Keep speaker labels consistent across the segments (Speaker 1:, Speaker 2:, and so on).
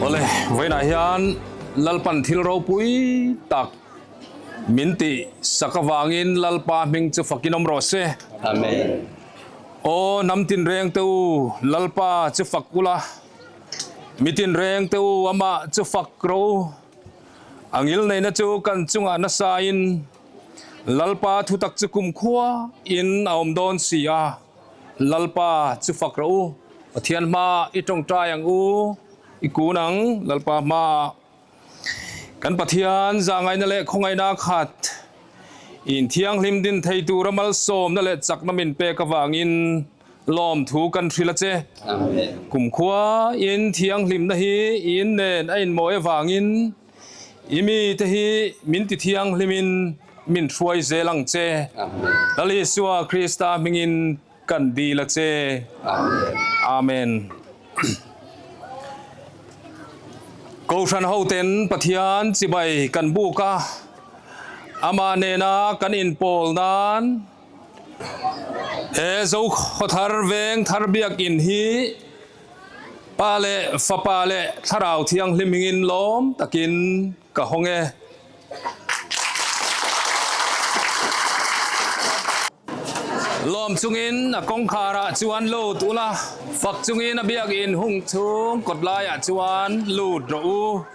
Speaker 1: Awle, vawiinah hian Lalpan thil ropui tak min tih sak avangin Lalpa hming chu fakin awm rawh se.
Speaker 2: Amen.
Speaker 1: Aw hnam tinreng te u, Lalpa chu fak ula, mi tinreng te u amah chu fak rawh u. A ngilneihna chu kan chungah nasain Lalpa thutak chu kumkhua in a awm dawn si a, Lalpa chu fak rawh u, Pathian hma i tawngtai ang u, i kun ang Lalpa hmaah. Kan Pathian zahngaihna leh khawngaihna khat in thianghlim din thei tura malsawmna leh chakna min pek avangin lawmthu kan hrilh a che. Kumkhua in thianghlimna hi in nen a inmawi avangin i mite hi min ti thianghlimin min hruai zel ang che. Lal Isua Krista hmingin kan dil a che. Amen. Kohhran hoten Pathian chibai kan buk a, amah nena kan inpawl nan he Zokhawthar veng thar biakinn hi Pa leh Fapa leh Thlarau Thianghlim hmingin lawm takin ka hawng e. Lawm chungin a kawngkharah chuan lut ula, fak chungin a biakinn hung chhung kawt laiah chuan lut rawh u.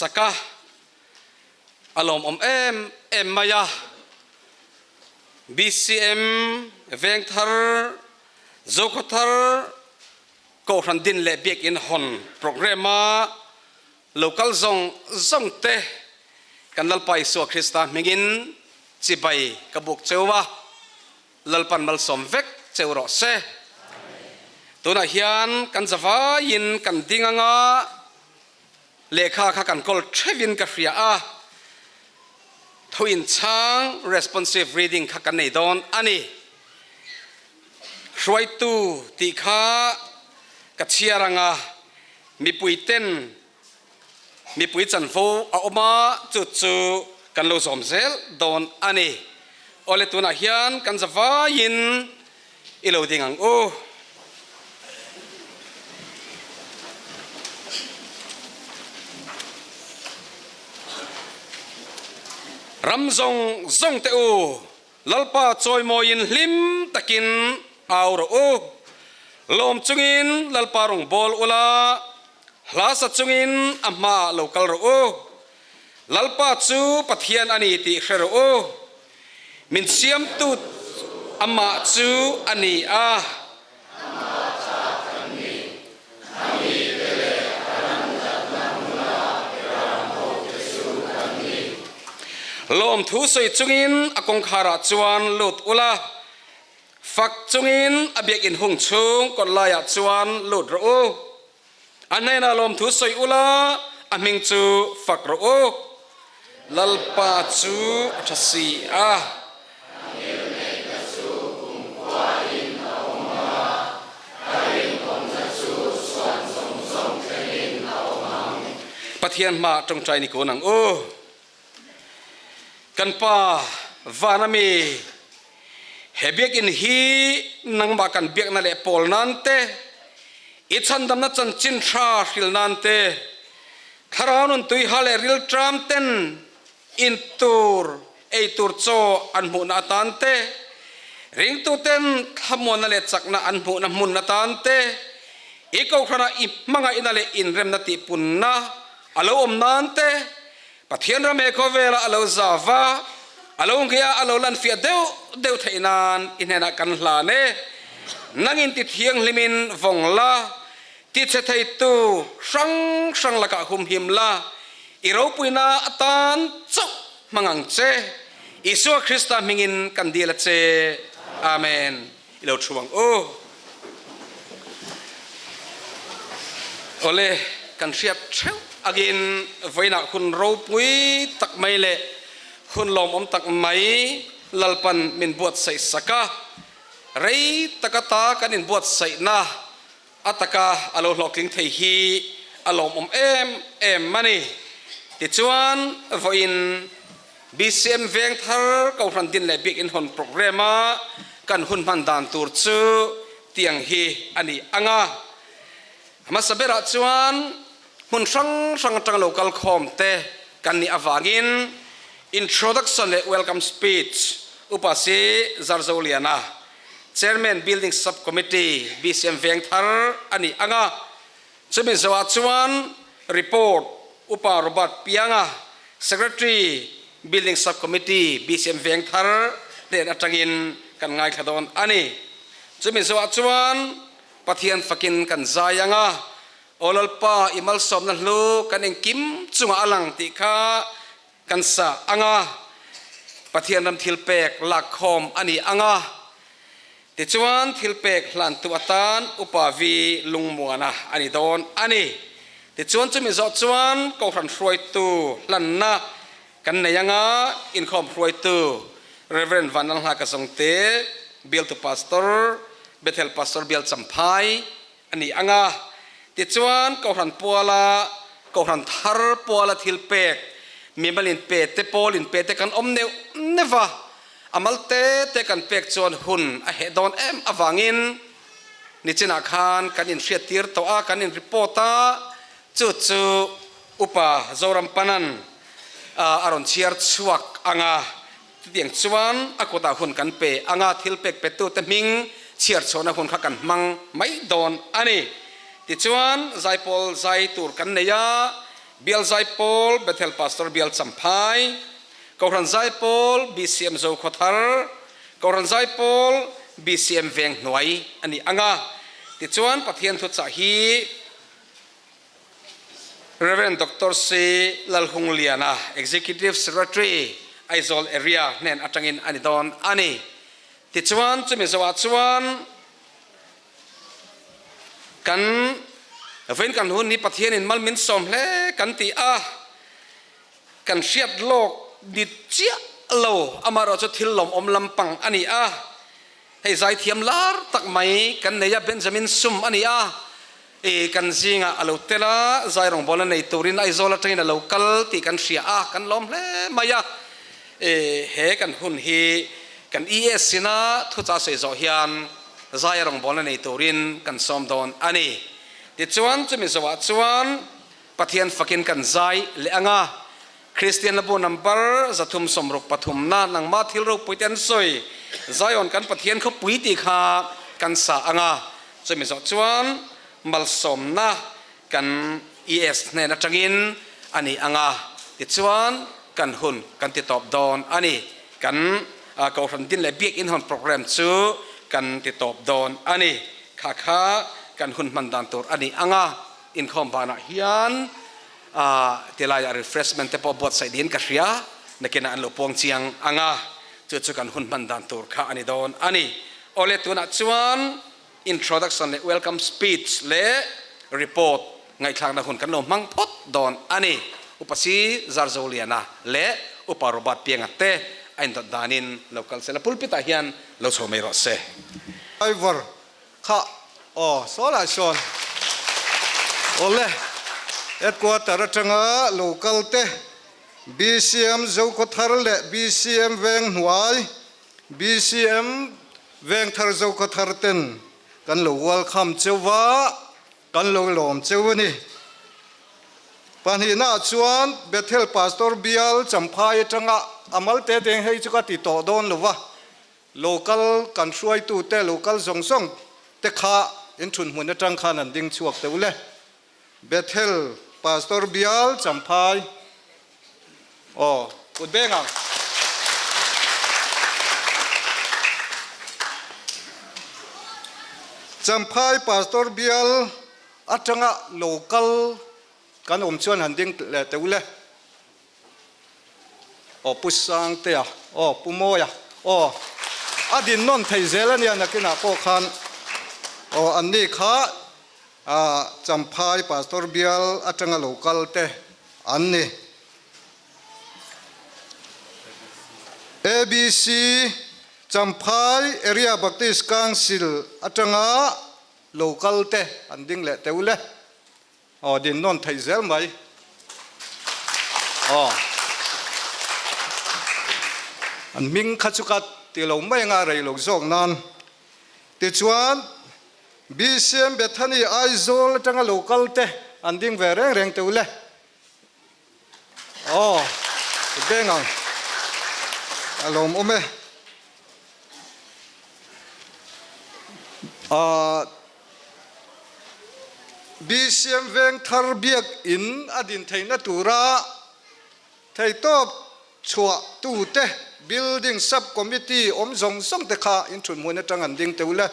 Speaker 2: Saka a lawmawm em em mai a, BCM Vengthar Zokhawthar Kohhran din leh Biakinn hawn programme a lo kal zawng zawng te kan Lalpa Isua Krista hmingin chibai ka buk cheu a, Lalpan malsawm vek cheu rawh se. Tunah hian kan zavaiin kan ding anga lehkha kha kan kawl theuhin ka hria a, thuin chhang responsive reading kha kan nei dawn a ni. Hruaitu tih kha ka chhiar anga mipui ten mipui chanvo a awm a, chu chu kan lo zawm zel dawn a ni. Awle tunah hian kan zavaiin i lo ding ang u. Ram zawng zawng te u, Lalpa chawimawiin hlim takin au rawh u. Lawm chungin Lalpa rawng bawl ula, hla sa chungin a hmaah lo kal rawh u. Lalpa chu Pathian a ni tih hre rawh u. Min siamtu amah chu a ni a. Lawmthu sawi chungin a kawngkharah chuan lut ula, fak chungin a biakinn hung chhung kawt laiah chuan lut rawh u. A hnenah lawmthu sawi ula, a hming chu fak rawh u. Lalpa chu a tha si a. Pathian hmaah tawngtai ni kun ang u. Kan Pa van ami, he biakinn hi nangmah kan biakna leh pawl nan te, i chhandamna chanchin hra hril nan te, thlarau nun tuiha leh rilṭam ten in tur ei tur chaw an hmuhna atan te, ringtuten thlamuanna leh chakna an hmuhna hmun atan te, i kohhranah i hmangaihna leh inremna tihpunna a lo awm nan te, Pathian ram he khawvela a lo zau va, a lo nghia a lo lanfiah deuh deuh theih nan i hnenah kan hlan e. Nangin ti thianghlimin vawng la, ti chhe theitu hrang hrang lakah humhim la, i ropuina atan chauh hmang ang che. Isua Krista hmingin kan dil a che. Amen. I lo thu ang u. Awle, kan hriat theuh angin vawiinah hun ropui tak mai leh hun lawmawm tak mai Lalpan min buatsaih sak a. Rei taka ta kan inbuatsaihna a taka a lo hlawhtling thei hi a lawmawm em em a ni. Tichuan, vawiin BCM veng thar Kohhran din leh Biakinn hawn programme a kan hun hman dan tur chu tiang hi a ni ang a. Hmasa berah chuan hmun hrang hrang atanga lo kal khawm te kan nih avangin Introduction leh Welcome Speech Upa Si Zarzoliana, Chairman Building Sub Committee BCM veng thar a ni ang a. Chumi zoah chuan Report Upa Robert Pianga, Secretary, Building Sub Committee, BCM Vengthar hnen atangin kan ngaithla dawn a ni. Chumi zoah chuan Pathian fakin kan zai ang a, Aw Lalpa i malsawmna hlu kan engkim chungah a lang tih kha kan sa ang a, Pathian ram thilpek lakkhawm a ni ang a. Tichuan, thilpek hlantu atan Upa Vi Lungmuana a ni dawn a ni. Tichuan, chumi zawh chuan Kohhran hruaitu hlanna kan nei ang a, inkhawm hruaitu Rev. Vanlalnghaka Zongte, Bialtu Pastor, Bethel Pastor Bial Champhai a ni ang a. Tichuan, Kohhran puala, Kohhran thar puala thilpek, mimal inpe te, pawl inpe te kan awm neuh neuh a. A mal te te kan pek chuan hun a heh dawn em avangin nichinah khan kan inhriattir tawh a, kan inreport a, chu chu Upa Zorampanan a rawn chhiar chhuak ang a, chutiang chuan a kutah hun kan pe ang a, thil pek petute hming chhiar chhuahna hun kha kan hmang mai dawn a ni. Tichuan Zaipawl zai tur kan nei a, Bial Zaipawl, Bethel Pastor Bial Champhai, Kohhran Zaipawl, BCM Zokhawthar, Kohhran Zaipawl, BCM Venghnuai a ni ang a. Tichuan Pathian thuchah hi Rev. Doctor C. Lalhungliana, Executive Secretary, Aizawl Area hnen atangin a ni dawn a ni. Tichuan chumi zoah chuan kan vawiin kan hun hi Pathianin mal min sawm hle kan ti a. Kan hriat lawk ni chiah lo, amaherawh chu thil lawmawm lampang a ni a. Hei zaithiam lar tak mai kan nei a, Benjamin Sum a ni a, i kan zingah a lo tel a, zai rawngbawlna nei turin Aizawl atangin a lo kal tih kan hria a, kan lawm hle mai a. I he kan hun hi kan ES sina thuchah sawi zawh hian zai rawngbawlna nei turin kan sawm dawn a ni. Tichuan chumi zawhah chuan Pathian fakin kan zai leh ang a. Kristian Hlabu number 363 na nangma thil ropui te an sawi Zion kan Pathian khawpui tih kha kan sa anga chumi zawh chuan malsawmna kan ES hnen atangin a ni anga tichuan kan hun kan ti tawp dawn a ni. Kan Kohhran din leh Biakinn hawn program chu kan ti tawp dawn a ni. Kha kha kan hun hman dan tur a ni anga inkhawm banah hian tilaiah refreshment te pawh buatsaih niin ka hria, nakinah an lo puang chiang anga chu chu kan hun hman dan tur kha a ni dawn a ni. Awle tunah chuan introduction leh welcome speech leh report ngaihthlakna hun kan lo hmang phawt dawn a ni. Upa Si Zarzoliana leh Upa Robert Pianga te a indawt danin lo kal sela pulpit ah hian lo chho mai rawh se.
Speaker 3: Driver Kha aw saw lai sawn awle headquarter atanga lo kal te BCM Zokhawthar leh BCM Venghnuai, BCM Vengthar Zokhawthar ten kan lo welcome cheu va, kan lo lawm cheu a ni. Pahnihnaah chuan Bethel Pastor Bial Champhai atanga a mal te teng hei chu ka ti tawh dawn lo va, Local kan hruaitute local zawng zawng te kha in thun hmun atang khan an ding chhuak teuh le. Bethel Pastor Bial Champhai aw kut beng ang. Champhai Pastor Bial atanga local kan awm chuan han ding leh teuh le. Aw Pu Sangtea, aw Pu Mawia, aw a din nawn thei zel a nia nakinah pawh khan aw anni kha Champhai Pastor Bial atanga lo kal te an ni. ABC Champhai Area Baptist Council atanga lo kal te an ding leh teuh le. Aw din nawn theih zel mai. Aw. An hming kha chu ka ti lo mai anga rei lo zawk nan. Tichuan BCM Bethany Aizawl atanga lo kal te an ding ve reng reng teuh le. Aw, beng ang. A lawmawm e. Aaa BCM veng thar biak in a din theihna tura theitawp chhuah tute building sub committee awm zawng zawng te kha in thut hmun atang an ding teuh le.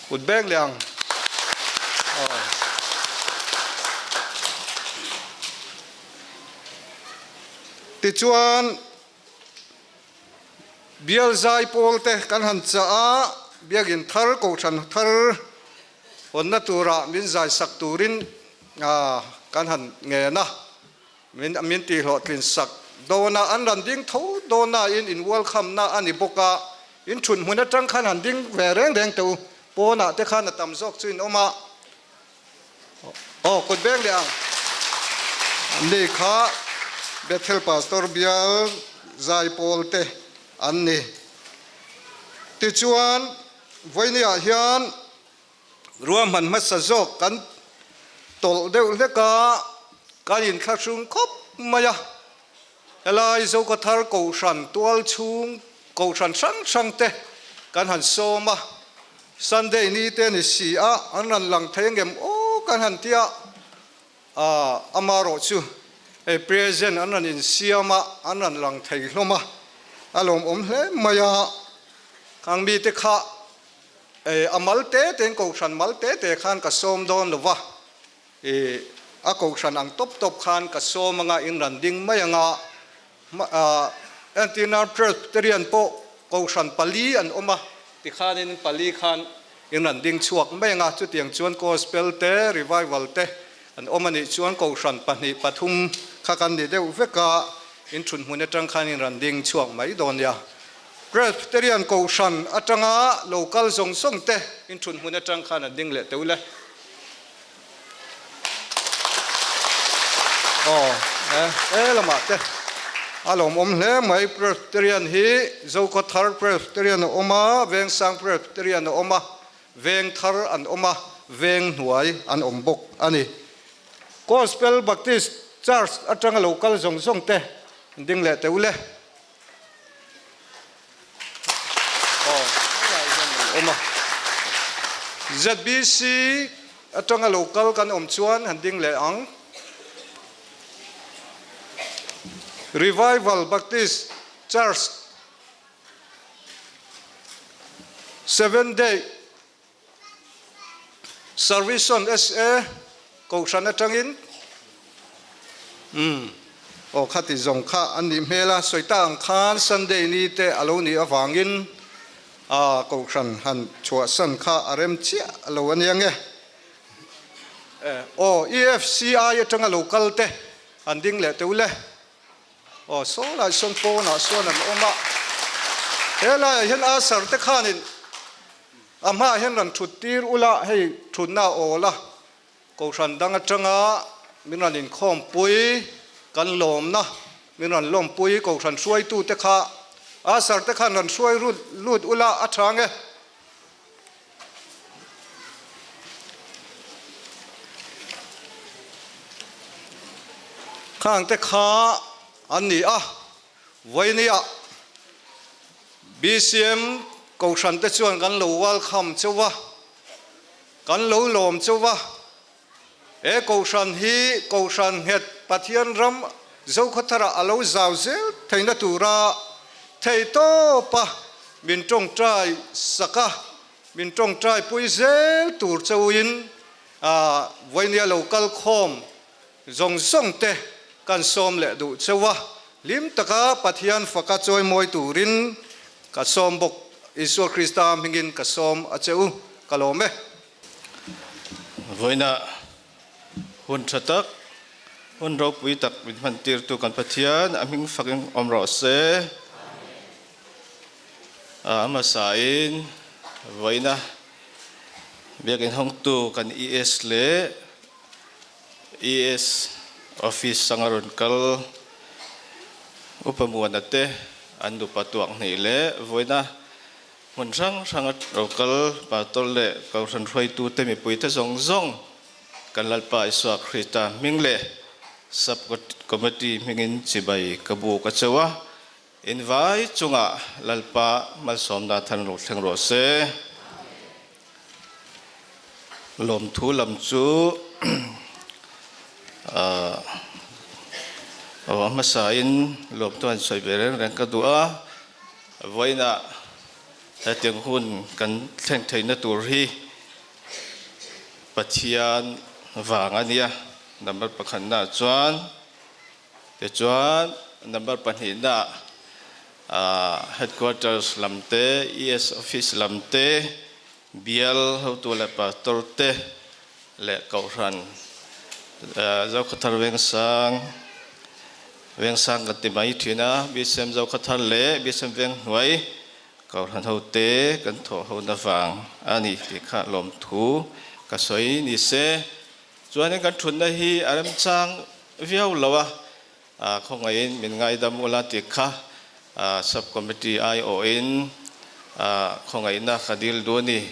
Speaker 3: Kut beng leh ang. Aw. Tichuan Bial zai pawl te kan han chah a, Biakinn thar, Kohhran thar hawnna tura min zai sak turin kan han ngen a, min min tihhlawhtlin sak dawn a, an rawn ding tho dawn a, in in welcome na a ni bawk a, in thun hmun atang khan han ding ve reng reng teh u, pawnah te khan a tam zawk chu in awm a, Aw kut beng leh ang. Anni kha Bethel Pastor bial zaipawl te an ni. Tichuan, vawinia hian ruahman hmasa zawk kan tawlh deuh hlek a, kan inthlahrung khawp mai a. Helai Zokathar Kohhran tualchhung Kohhran hrang hrang te kan han sawm a, Sunday ni te ni si a, an rawn lang thei angem aw kan han ti a, aah amarawh chu hei present an rawn insiam a, an rawn lang thei hlawm a, a lawmawm hle mai a, khang mite kha a mal te tein Kohhran mal te te khan ka sawm dawn lo va, I a kohhran ang tawp tawp khan ka sawm anga in ran ding mai anga entirna Presbyterian pawh kohhran pali an awm a tikhanin pali khan in ran ding chhuak mai anga chutiang chuan Gospel te Revival te an awm anih chuan kohhran pahnih pathum kha kan ni deuh vek a in thun hmun atang khan in ran ding chhuak mai dawn nia. Presbyterian kohhran atanga lo kal zawng zawng te in thun hmun atang khan an ding leh teuh le. Aw e e lamah te a lawmawm hle mai Presbyterian hi Zokhawthar Presbyterian a awm a, Vengsang Presbyterian a awm a, Vengthar an awm a, Venghnuai an awm bawk a ni. Gospel Baptist Church atanga lo kal zawng zawng te ding leh teh u le. Aw, helaiah hian an awm a. ZBC atanga lo kal kan awm chuan han ding leh ang. Revival Baptist Church Seventh Day Servison SA Kohhran atangin umm aw khati zawng kha an nih hmel a, sawi ta ang khan Sunday ni te a lo nih avangin a Kohhran han chhuahsan kha a rem chiah lo a nia nge. Aw EFCI atanga lo kal te an ding leh teuh le. Aw saw lai sawn pawnah sawn an awm a, he laiah hian Asher te khanin a hmaah hian rawn thut tir ula, hei thutna a awl a, Kohhran dang atanga min rawn inkhawmpui kan lawmna min rawn lawmpui Kohhran hruaitute kha Asher te khan rawn hruai lut ula a tha nge. Khangte kha an ni a, Vawinia BCM Kohhrante chuan kan lo welcome chauh a, kan lo lawm chauh a, he Kohhran hi Kohhran nghet Pathian ram Zokhawthara a lo zau zel theihna tura theihtawpa min tawngtai sak a, min tawngtai pui zel tur chauhin Vawinia lo kal khawm zawng zawng te kan sawm leh duh chauh a, hlim taka Pathian faka chawimawi turin ka sawm bawk. Isua Krista hmingin ka sawm a che u, ka lawm e.
Speaker 4: Vawiina hun tha tak, hun ropui tak min hman tirtu kan Pathian a hming fakin awm rawh se. A hmasain vawiina biakinn hawngtu kan ES leh ES office anga rawn kal Upa Muana te an nupa tuak hnih leh vawiina hmun hrang hranga lo kal pastor leh kohhran hruaitute mipuite zawng zawng kan Lalpa Isua Krista hming leh Sub Committee hmingin chibai ka buk a cheu a, invai chungah Lalpa malsawmna than lo thleng rawh se. Lawmthu lam chu aw a hmasain lawmthu han sawi ve reng reng ka duh a, vawiinah hetiang hun kan thleng theihna tur hi Pathian vang a nia, number pakhatnaah chuan tichuan number pahnihnaah headquarters lam te, ES office lam te, Bial hotu leh pastor te leh kohhran Zokhawthar Vengsang, Vengsang kan ti mai thin a, BCM Zokhawthar leh BCM Venghnuai kohhran hote kan thawh hona vang a ni tih kha lawmthu ka sawi ni se. Chuanin kan thutna hi a remchang viau lo a, Khawngaihin min ngaidam ula tih kha Sub Committee aiawhin khawngaihna ka dil duh a ni.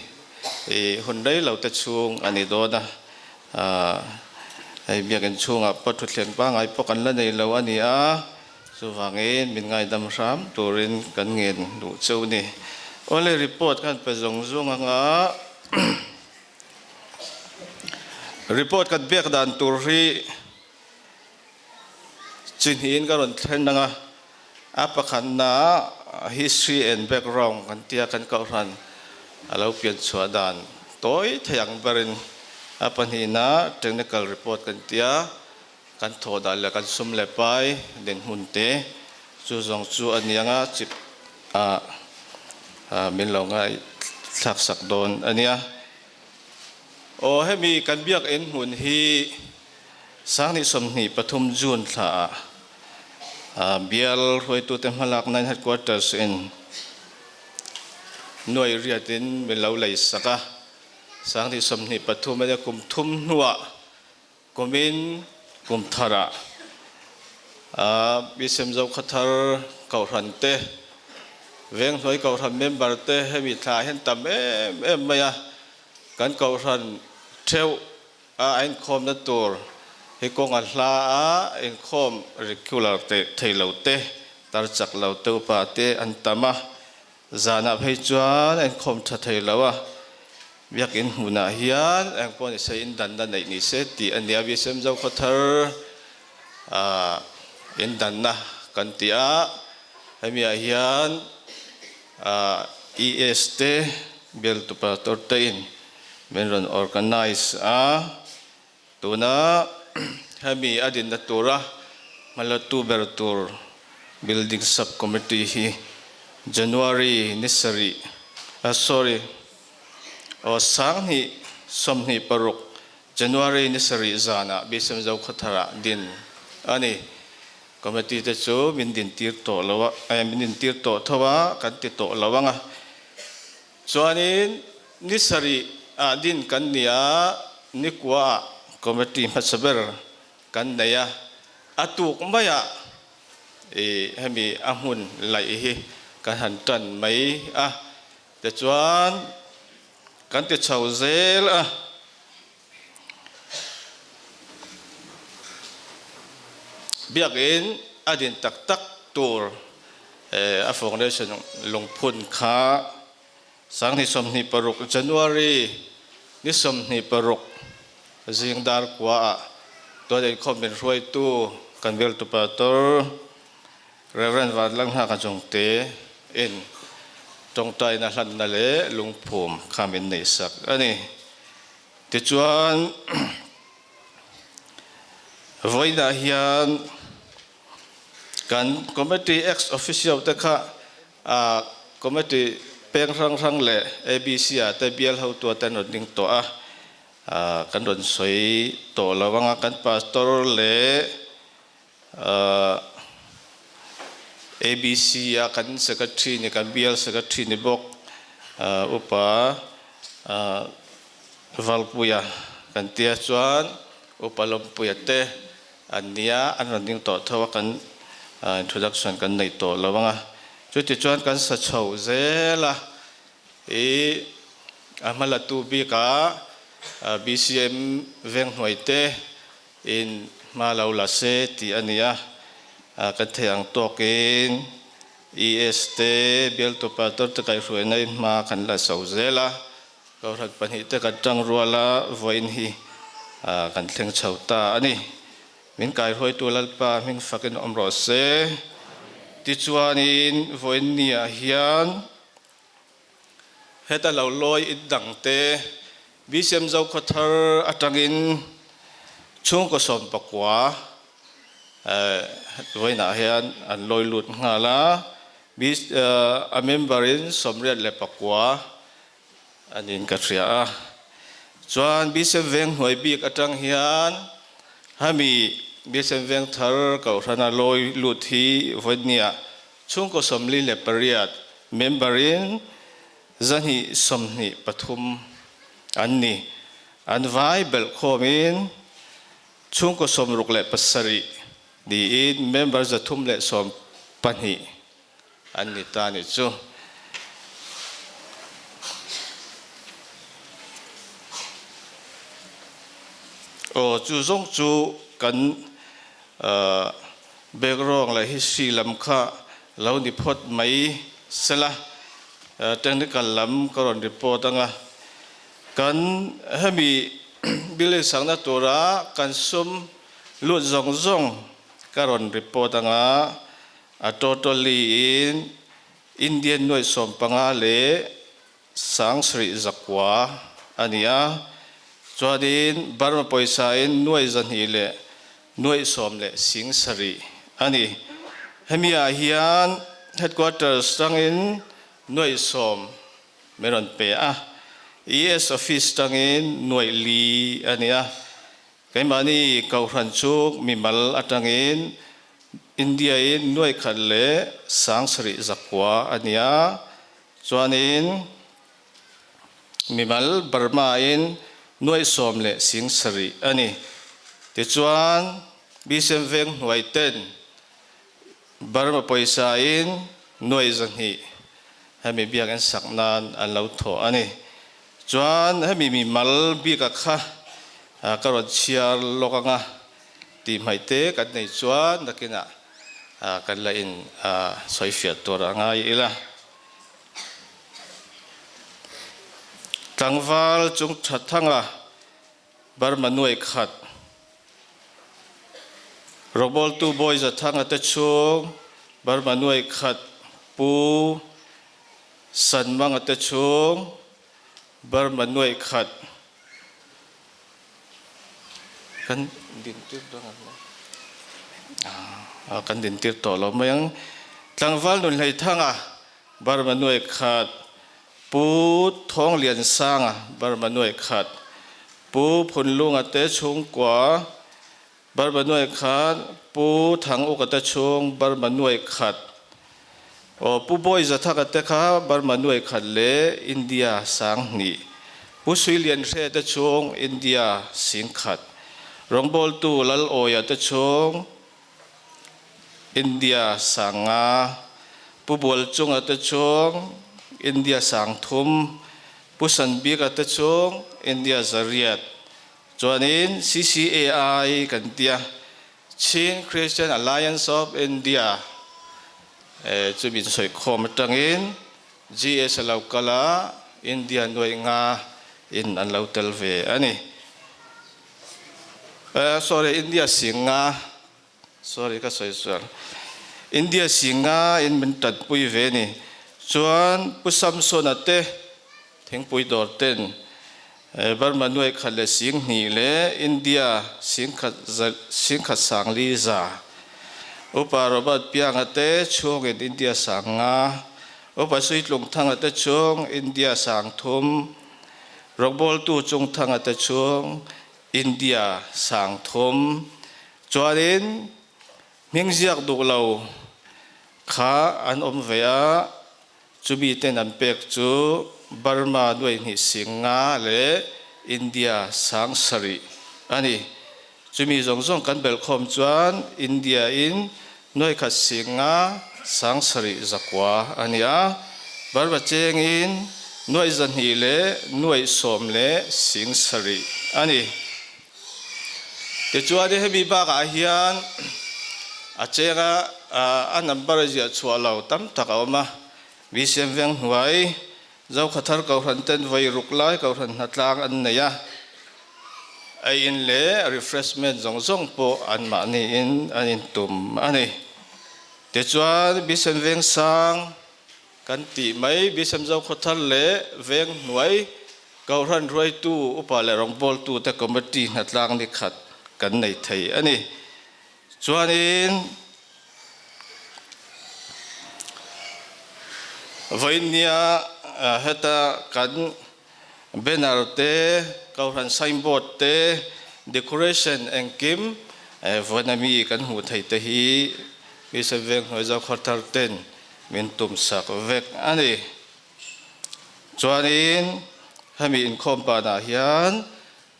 Speaker 4: I hun rei lo te chhung a ni dawn a, hei biakinn chhungah pawh thutthleng pangngai pawh kan la nei lo a ni a, chuvangin min ngaidam hram turin kan ngen duh cheu ni. Awle report kan pe zawng zawng anga report kan biak dan tur hi Chi hnihin ka rawn thlen ang a, a pakhatna history and background kan tia kan kohhran a lo pian chhuah dan tawi thei ang berin a pahnihna technical report kan tia kan thawh dan leh kan sum leh pai dinhmun te chu zawng chu a ni ang a chip ah min lo ngaihthlak sak dawn a nia. Aw hemi kan biakinn hmun hi Sangni 23 June thla ah bial hruaitute hmalakna in headquarters in nuai riat in min lo lei sak a. Sangni 23 ania kum thum hnuah kumin kum thar ah Bsm Zokhathar Kohhran te Venghnuai Kohhran member te hemi thla ah hian tam em em mai a, kan Kohhran theuh a a inkhawmna tur Hi kawng a hla a inkhawm regular teh thei lo te, tar chak lo te upa te an tam a, zanah phei chuan a inkhawm tha thei lo a, biakin hmunah hian engpawh ni se indanna neih ni se tih a nia BSM Zokhawthar ah indanna kan ti a, hemi ah hian ah ES te bialtu pastor te in min rawn organize a. Tuna hemi a dinna tura hmalatu ber tur Building Sub-Committee hi January ni sarih, sorry, aw 2026 January ni sarih zanah Bsm Zokhawtharah din a ni. Committee te chu min dintir tawh lo a, min dintir tawh tho a, kan ti tawh lo ang a. Chuanin ni sarih ah din kan ni a, nikua ah committee hmasa ber kan nei a, a tuk maiah i hemi a hmun laih hi kan han tan mai a, tichuan kan ti chho zel a. Biakinn a din tak tak tur a foundation lungphun kha 2026 January ni 26 zing dar kua ah tuan inkhawm min hruaitu kan bialtu pastor Rev. Vanlanghaka Jongte in tawngtaina hlanna leh lungphum kha min neihsak a ni. Tichuan, vawiinah hian kan committee ex officio te kha committee peng hrang hrang leh ABC ah te bial hotu te an rawn ding tawh a, kan rawn sawi tawh lo ang a, kan pastor leh ABC a kan secretary ni kan bial secretary ni bawk upa Valpuia kan tia chuan upa Lawmpuia te an nia an rawn ding tawh tho a kan introduction kan nei tawh lo ang a chuti chuan kan sa chho zel a i a hmalatu bikah BCM Venghnuai te In hma lo la se tih a ni a, kan theih ang tawkin ES te, bialtu pastor te kaihhruaina in hma kan la so zel a, Kohhran pahnihte kan tang rual a, vawiin hi kan thleng chho ta a ni. Min kaihruaitu Lalpa hming fakin awm rawh se. Tichuanin vawiin niah hian Heta lo lawi it dang te BCM Zokhawthar atangin chhungkaw 19 vawiinah hian an lawi lut nghal a, a member in 89 a niin ka hria a. Chuan BCM Venghnuai bik atang hian hemi BCM Vengthar Kohhrana lawi lut hi vawiinniah Chhungkaw 48 member in 223 an ni. An vai belh khawm in chhungkaw 67 niin member 312 an ni ta ni chu. Aw chu zawng chu kan Background leh history lam kha lo ni phawt mai sela, technical lam ka rawn report anga kan hemi building sakna tura kan sum lut zawng zawng ka rawn report anga a totally in Indian nuaih 15 leh 7100 a ni a, chuanin Burma pawisain nuaih 200 leh nuaih 10 leh 7000 a ni. Hemi ah hian headquarters tangin nuaih 10 min rawn pe a, ES office tangin nuaih 4 a ni a. Keimahni Kohhran chu mimal atangin India-in nuaih 1 leh 7900 a ni a, Chuanin mimal Burma-in nuaih 10 leh 7000 a ni. Tichuan, BCM veng hnuai ten Burma pawisa-in nuaih 200 hemi biakinn sak nan an lo thawh a ni. Chuan hemi mimal bika kha ka rawn chhiar lawk ang a. Tih hmaih te kan nei chuan nakinah kan la in sawifiah tur a ngai ila. Tlangval chung tha thanga Burma nuai khat Rawbawltu Bawi Zathanga te chhung Burma nuai khat Pu Sanmanga te chhung Burma nuai khat Kan dintir dawn ang maw? Ah, kan dintir tawh lo mai ang. Tlangval nun Hleithanga, Burma nuai khat, Pu Thawngliansanga, Burma nuai khat, Pu Phunlunga te chhungkua, Burma nuai khat, Pu Thanguka te chhung, Burma nuai khat, Aw Pu Bawi Zathaka te kha Burma nuai khat leh India 2000, Pu Suilian Hre te chhung India 10,000, Rawngbawltu Lal Awia te chhung India 5000, Pu Bualchunga te chhung India 3000, Pu Sanbika te chhung India 800, chuanin CCAI kan tia Chin Christian Alliance of India chu min sawikhawm atangin GS a lo kal a, India nuaih nga in an lo tel ve a ni. Sorry, India 5000, sorry ka sawi sual. India 5000 in min tanpui ve a ni. Chuan Pu Samsona te Thingpui dawr ten Burma 100 leh 2000 leh India 10,000 10,400. Upa Robert Pianga te chhungin India 5000, Upa Suitlungthanga te chhung India 3000, Rawngbawltu Chungthanga te chhung India 3000. Chuanin hming ziak duh lo kha an awm ve a, Chumi ten an pek chu Burma 2 50 leh India 7000 a ni. Chumi zawng zawng kan belhkhawm chuan India in 1 50 7,900 a ni a, Burma chengin 200 leh 107,000 a ni. Tichuan hemi bakah hian a chenga a number ziah chhuah lo tam tak a awm a, BCM veng hnuai Zokhathar Kohhran ten vawi ruk lai Kohhran hnatlang an nei a, ei in leh refreshment zawng zawng pawh anmahniin an intum a ni. Tichuan BCM veng sang Kan tih mai, BCM Zokhawthar leh Veng hnuai Kohhran hruaitu upa leh rawngbawltute committee hnatlang ni khat kan nei thei a ni. Chuanin vawinia heta kan banner te, Kohhran signboard te, decoration engkim vawiin ami kan hmuh theih te hi BCM Veng hnuai Zokhawthar ten Min tum sak vek a ni. Chuanin hemi inkhawm panah hian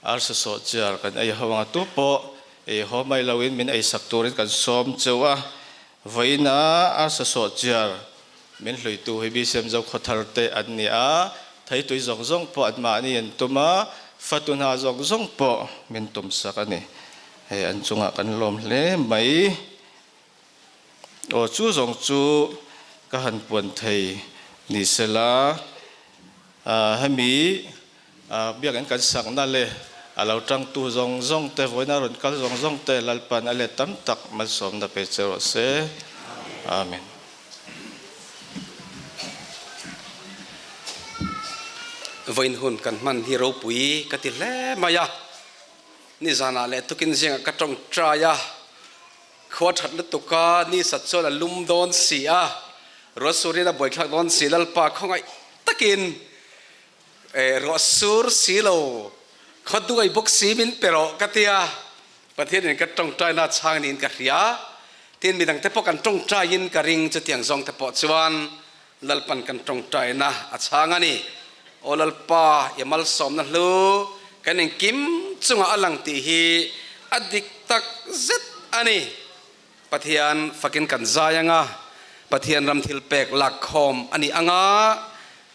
Speaker 4: arsa sawh chiar kan ei ho anga tu pawh ei haw mai loin min ei sak turin kan sawm cheu a. Vawiina arsa sawh chiar min hluitu hi BCM Zokhawthar te an ni a, theitui zawng zawng pawh anmahni an tum a, fatu hna zawng zawng pawh min tum sak a ni. Hei an chungah kan lawm hle mai. Aw chu zawng chu ka han puan thei ni sela, hemi biakinn kan sakna leh a lo tangtu zawng zawng te, vawiina rawn kal zawng zawng te Lalpan a let tam tak malsawmna pe che rawh se. Amen.
Speaker 2: Vawiin hun kan hman hi ropui ka ti hle mai a, nizanah leh tukin zingah ka tawngtai a, Khua that lutuk a, ni sat chuan a lum dawn si a, ruahsurin a buaithlak dawn si, Lalpa khawngaih takin ruah sur si lo, khaw duai bawk si min pe rawh ka ti a, Pathianin ka tawngtaina chhang niin ka hria, tin midangte pawh kan tawngtaiin ka ring, chutiang zawngte pawh chuan Lalpan kan tawngtaina a chhang a ni. Aw Lalpa, i malsawmna hlu kan engkim chungah a lang tih hi a dik tak zet a ni. Pathian fakin kan zai ang a, Pathian ram thil pek lakkhawm a ni ang a,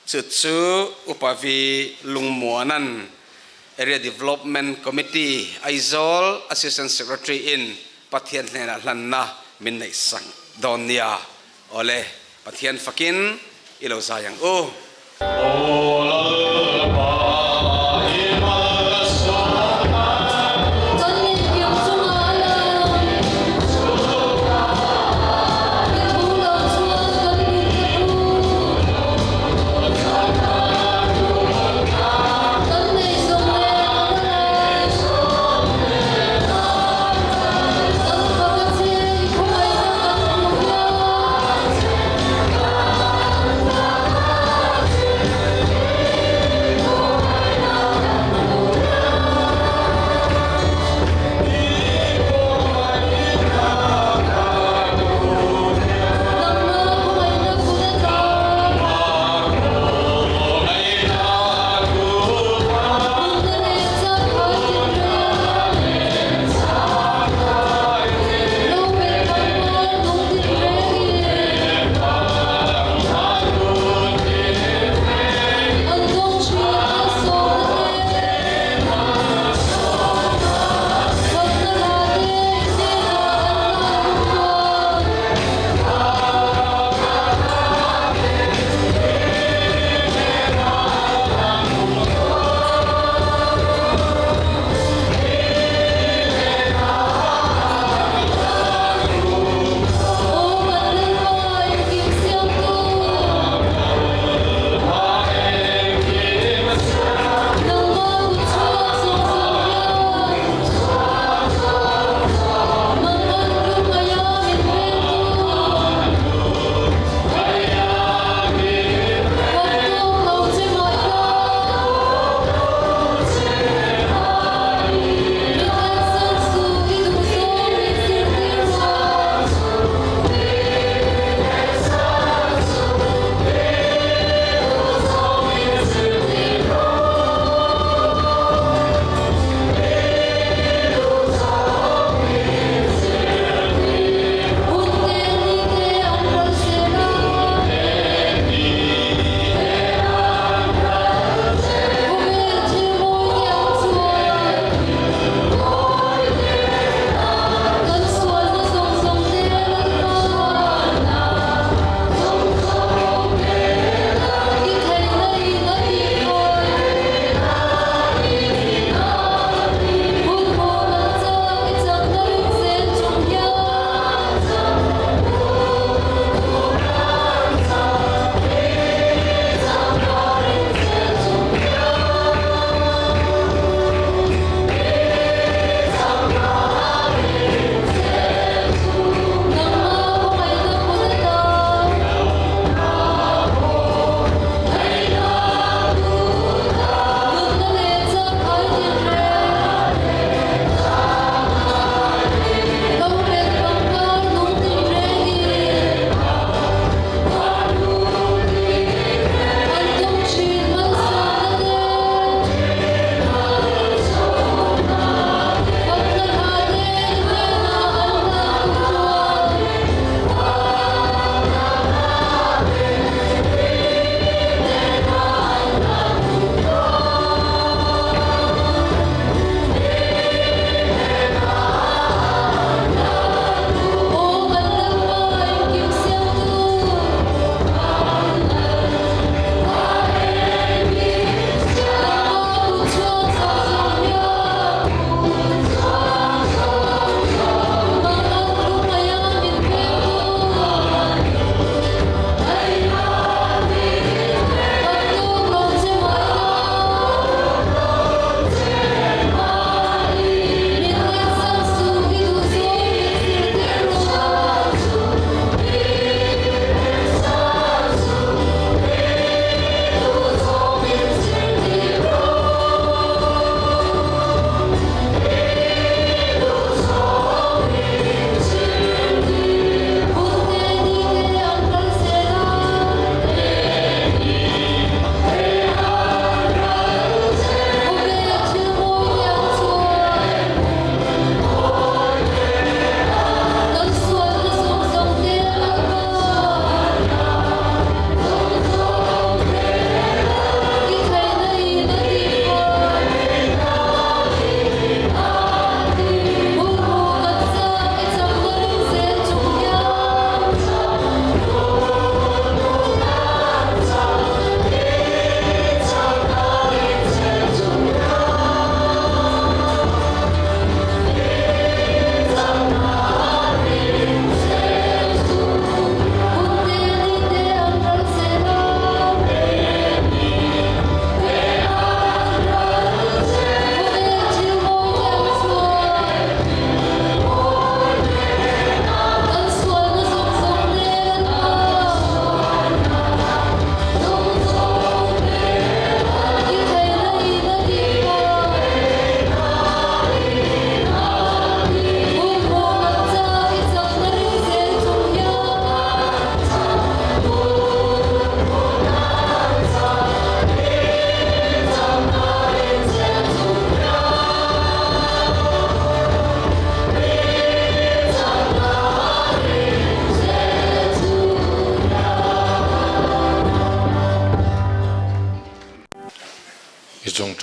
Speaker 2: chu chu Upa Vi Lungmuana'n. Area Development Committee, Aizawl Assistant Secretary in Pathian hnenah hlanna min neihsak dawn nia. Awle, Pathian fakin i lo zai ang u.
Speaker 5: Aw Lalpa, i mal ka sawm a.
Speaker 6: Kan engkim chungah a lang. I thu lo chuan kan nun te pu. Kan nei zawng nen a va lang. Kan fak a che i khawngaihna kan hmuh hian.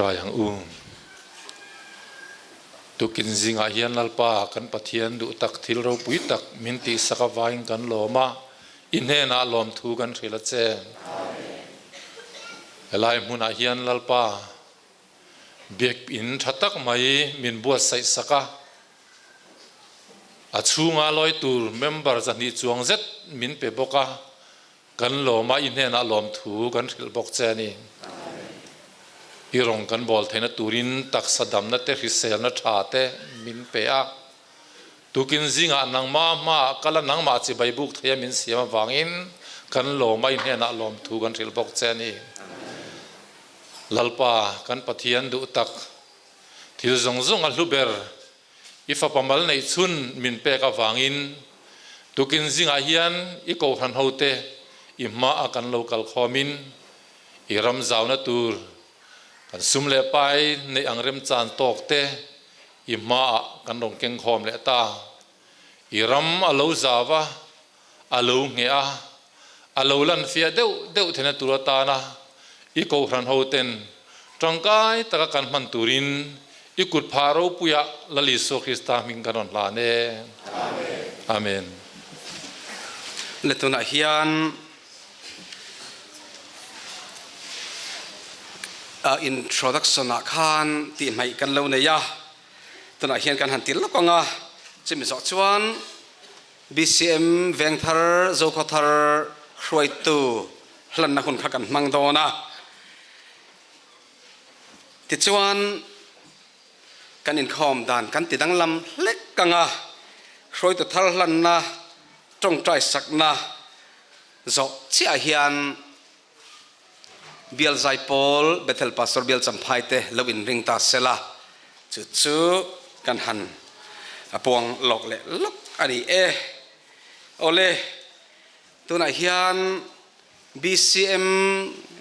Speaker 7: Tawngtai ang u. Tukin zingah hian Lalpa kan Pathian duh tak thil ropui tak min tihsak avangin kan lawm a, i hnenah lawmthu kan hrilh a che. Helai hmunah hian Lalpa biakinn tha tak mai min buatsaih sak a, a chhunga lawi tur member 200 chuang zet min pe bawk a, Kan lawm a, i hnenah lawmthu kan hrilh bawk che a ni. I rawng kan bawl theihna turin taksa damna te hriselna tha te min pe a. Tukin zingah nangmah hmaah kal a, nangmah chibai buk theia min siam avangin kan lawm a, i hnenah lawmthu kan hrilh bawk che a ni. Lalpa, kan Pathian duh tak, thil zawng zawng a hlu ber. I fapa mal neih chhun min pek avangin tukin zingah hian i kohhran hote i hmaah kan lo kal khawmin i ram zauna tur kan sum leh pai neih ang remchan tawk te i hmaah kan rawn keng khawm leh ta. I ram a lo zau a, a lo ngheh a, a lo lan fiah deuh deuh theihna tur atana i kohhran hoten tangkai taka kan hman turin i kut phah ropuiah Lal Isua Krista hming kan rawn hlan e. Amen.
Speaker 2: Le tunah hian introduction ah khan tih hmaih kan lo nei a, tunah hian kan han ti lawk ang a, chumi zawh chuan BCM Vengthar Zokhawthar hruaitu hlanna hun kha kan hmang dawn a. Tichuan kan inkhawm dan kan ti danglam hlek ang a, hruaitu thar hlanna tawngtai sakna zawh chiah hian Bial Zaipawl Bethel Pastor Bial Champhai te lo inring ta sela, chu chu kan han puang lawk leh lawk a ni e. Awle, tunah hian BCM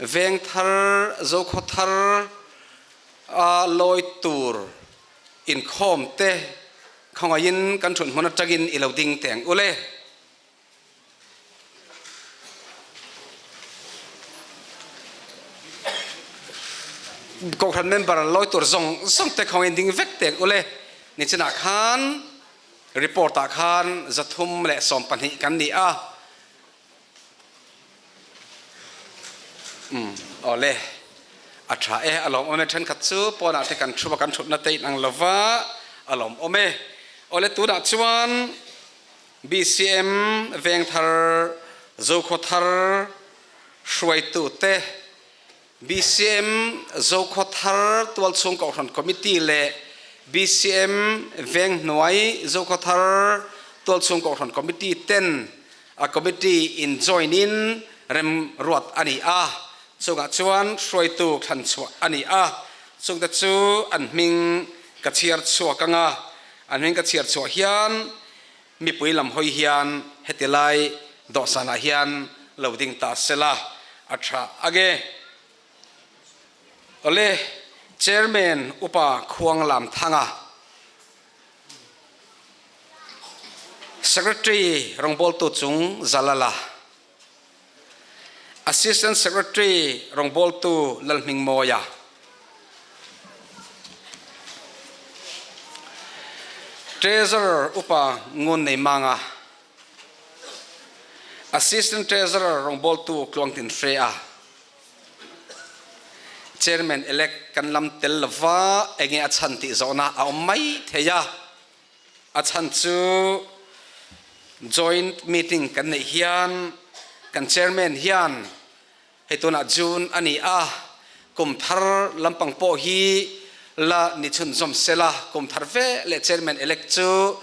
Speaker 2: Vengthar Zokhawthar a lawi tur inkhawm te khawngaihin kan thut hmun atangin i lo ding teng ule. Kohhran member lawi tur zawng zawng te khawngin ding vek tek ule nichinah khan report ah khan 312 kan ni a um awle a tha e a lawm awm e thenkhat chu pawnah te kan thu a kan thutna te inang lova a lawm awm e awle tunah chuan BCM Vengthar Zokhawthar hruaitute, BCM Zokhawthar Tualchhung Kohhran Committee leh BCM Venghnuai Zokhawthar Tualchhung Kohhran Committee ten a committee in join in remruat a ni a, chungah chuan hruaitu thlan chhuah a ni a, chungte chu an hming ka chhiar chhuak ang a, An hming ka chhiar chhuah hian mipui lam hawi hian heti lai dawhsanah hian lo ding ta sela a tha age. Awle Chairman Upa Khuang Lam Thanga, Secretary rawngbawltu chung Zalala, Assistant Secretary rawngbawltu Lalhmingmawia, Treasurer Upa Ngunneimanga, Assistant Treasurer rawngbawltu Tluangtinhrea, Chairman elect kan lam tel lova enge a chhan tih zawhna a awm mai thei a. A chhan chu joint meeting kan neih hian kan chairman hian hei tunah June a ni a, kum thar lampang pawh hi la ni chhunzawm sela, kum thar ve leh chairman elect chu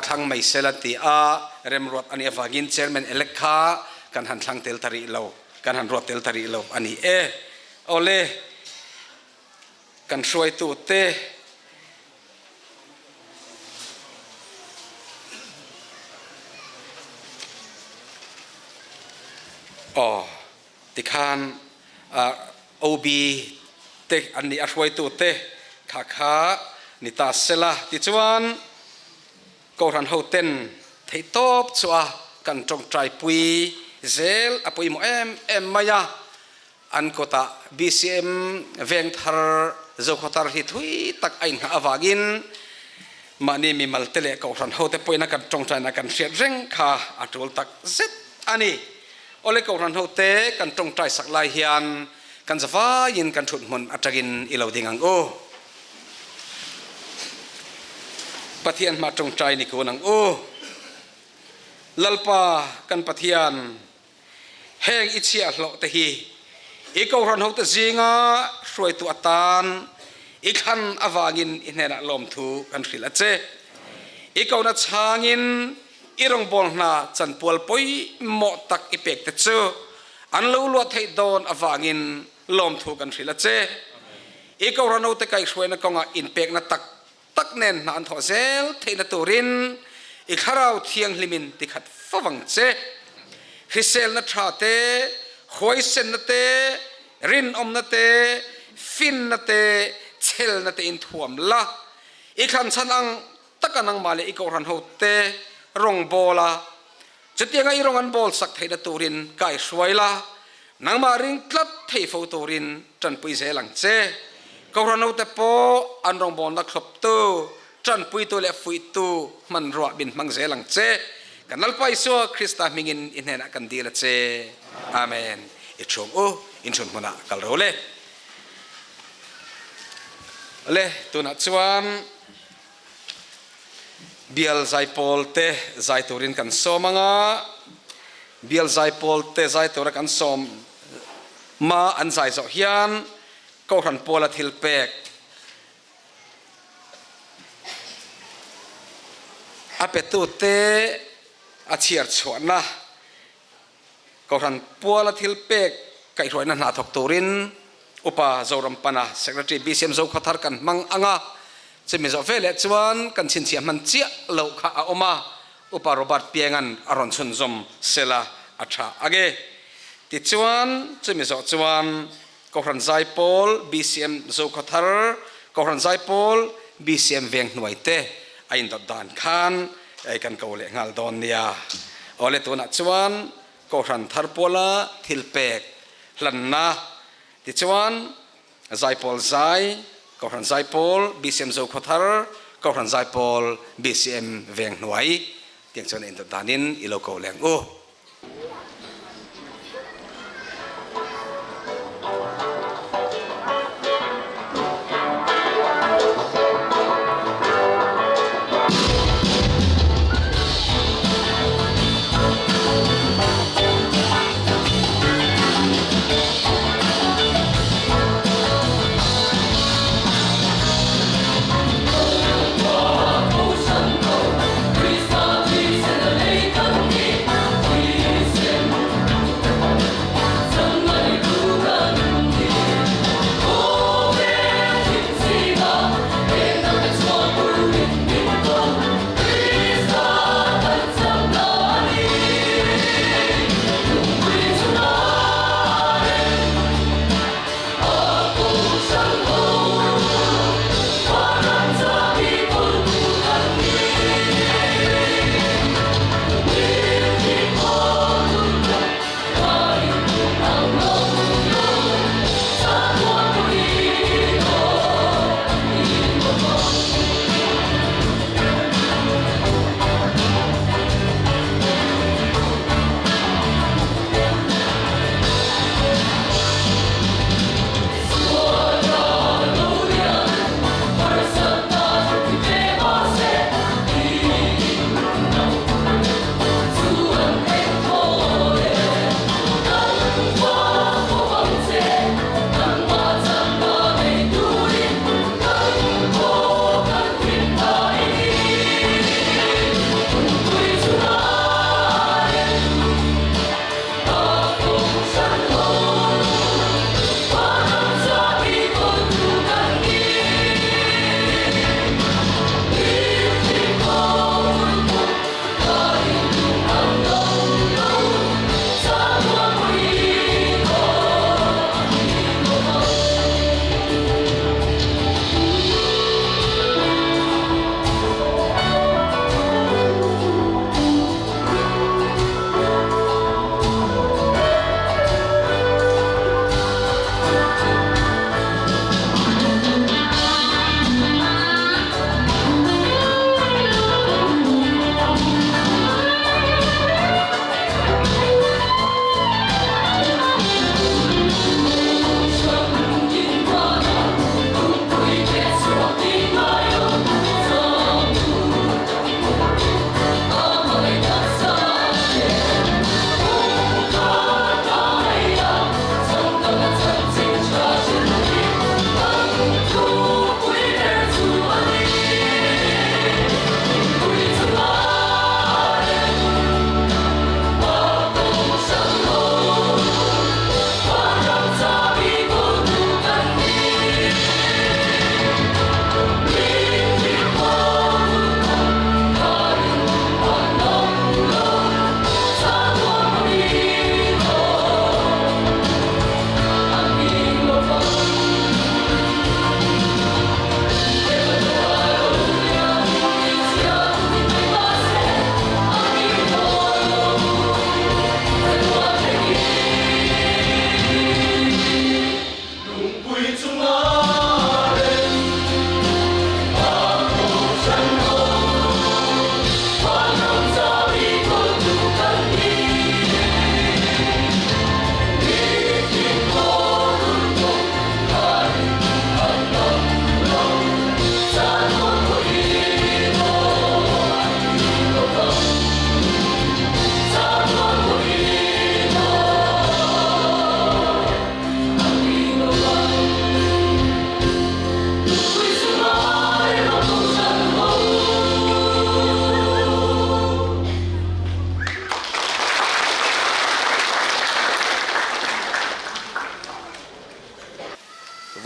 Speaker 2: thlang mai sela ti a remruat a nih avangin chairman elect kha kan han thlang tel ta rih lo, kan han ruat tel ta rih lo a ni e. Awle, kan hruaitute. Aw tikhan OB te an nih a hruaitu te kha kha ni ta sela tichuan Kohhran ho ten theihtawp chu a kan tawngtai pui zel a pawimawh em em mai a. An kawtah BCM Vengthar Zokhawthar hi thui tak a inngah avangin mahni mimal te leh kohhran hote pawhin a kan tawngtaina kan hriat reng kha a tul tak zet a ni. Awle kohhran hote kan tawngtai sak lai hian kan zavaiin kan thut hmun atangin i lo ding ang u. Pathian hma tawngtai ni kun ang u. Lalpa kan Pathian, heng i chhiahhlawh te hi i kohhran hote zinga hruaitu atan i thlan avangin i hnenah lawmthu kan hrilh a che. I kona chhangin i rawngbâwl hna chanpual pawimawh tak i pek te chu an lo luah theih dawn avangin lawmthu kan hrilh a che. I kohhran hote kaihhruaina kawngah inpekna tak tak nen hna an thawh zel theihna turin i thlarau thianghlimin tikhat fo vang che. Hriselna tha te, huaisenna te, rinawmna te, finna te, chelna te in thuam la. I thlanchhan ang taka nangmah leh i kohhran ho te rawngbawl a, chutianga i rawng an bawl sak theihna turin kaihruai la. Nangmah ring tlat thei fo turin tanpui zel ang che. Kohhran hote pawh an rawngbawlna thlawptu, tanpuitu leh fuihtu hmanruah min hmang zel ang che. Kan Lalpa Isua Krista hmingin i hnenah kan dil a che. Amen. I chhung u, inchhun hmunah kal ro le. Le, tunah chuan Bial zaipawl te zai turin kan sawm ang a, bial zaipawl te zai tura kan sawm ma an zai zawh hian Kohhran Puala thil pek a petute a chhiar chhuahna Kohhran Puala thil pek kaihhruaina hna thawk turin Upa Zorampana Secretary BCM Zokhawthar kan hmang ang a, chumi zawh ve leh chuan kan chhinchhiah hman chiah loh kha a awm a, Upa Robert Pienga'n a rawn chhunzawm sela a tha ag e. Tichuan, chumi zawh chuan Kohhran Zaipawl BCM Zokhawthar, Kohhran Zaipawl BCM Venghnuai te a indawt dan khan kan ko leh nghal dawn nia. Awle tunah chuan Kohhran thar puala thil pek hlanna tichuan Zaipawl Zai, Kohhran Zaipawl BCM Zokhawthar, Kohhran Zaipawl BCM Venghnuai tiang chuan a indawt danin i lo ko leng u.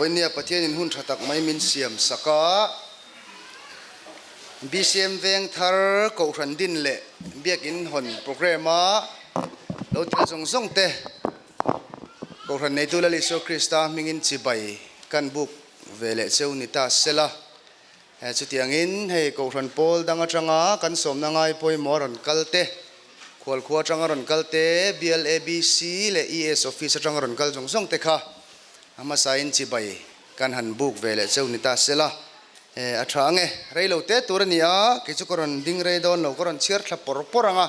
Speaker 8: Vawinia Pathianin hun tha tak mai min siam sak a, BCM veng thar Kohhran din leh Biakin hawn programme a lo tel zawng zawng te Kohhran neitu Lal Isua Krista hmingin chibai kan buk ve leh cheu ni ta sela. Chutiangin hei Kohhran pawl dang atanga kan sawmna ngai pawimawh a rawn kal te, Khualkhua atanga rawn kal te, Bial ABC leh ES Office atanga rawn kal zawng zawng te kha a hmasain chibai kan han buk ve leh cheu ni ta sela. A tha ange, rei lo te tur a ni a, kei chu ka rawn ding rei dawn lo, ka rawn chhiar thla pawr pawr ang a,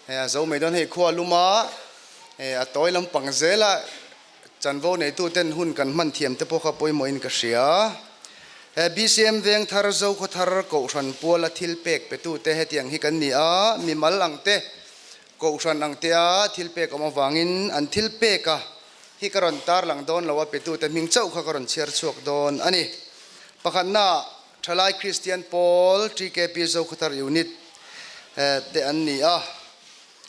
Speaker 8: a zo mai dawn hei khua lum a, a tawi lampang zel a. Chanvo neituten hun kan hman thiam te pawh kha pawimawhin ka hria. He BCM Vengthar Zokhawthar Kohhran puala thil pek petute hetiang hi kan ni a, mimal ang te, Kohhran ang tea thil pek awm avangin an thil peka hi ka rawn tarlang dawn lo a, petute hming chauh kha ka rawn chhiar chhuak dawn a ni. Pakhatna, Thalai Kristian Pawl, TKP Zokhawthar Unit, te an ni a.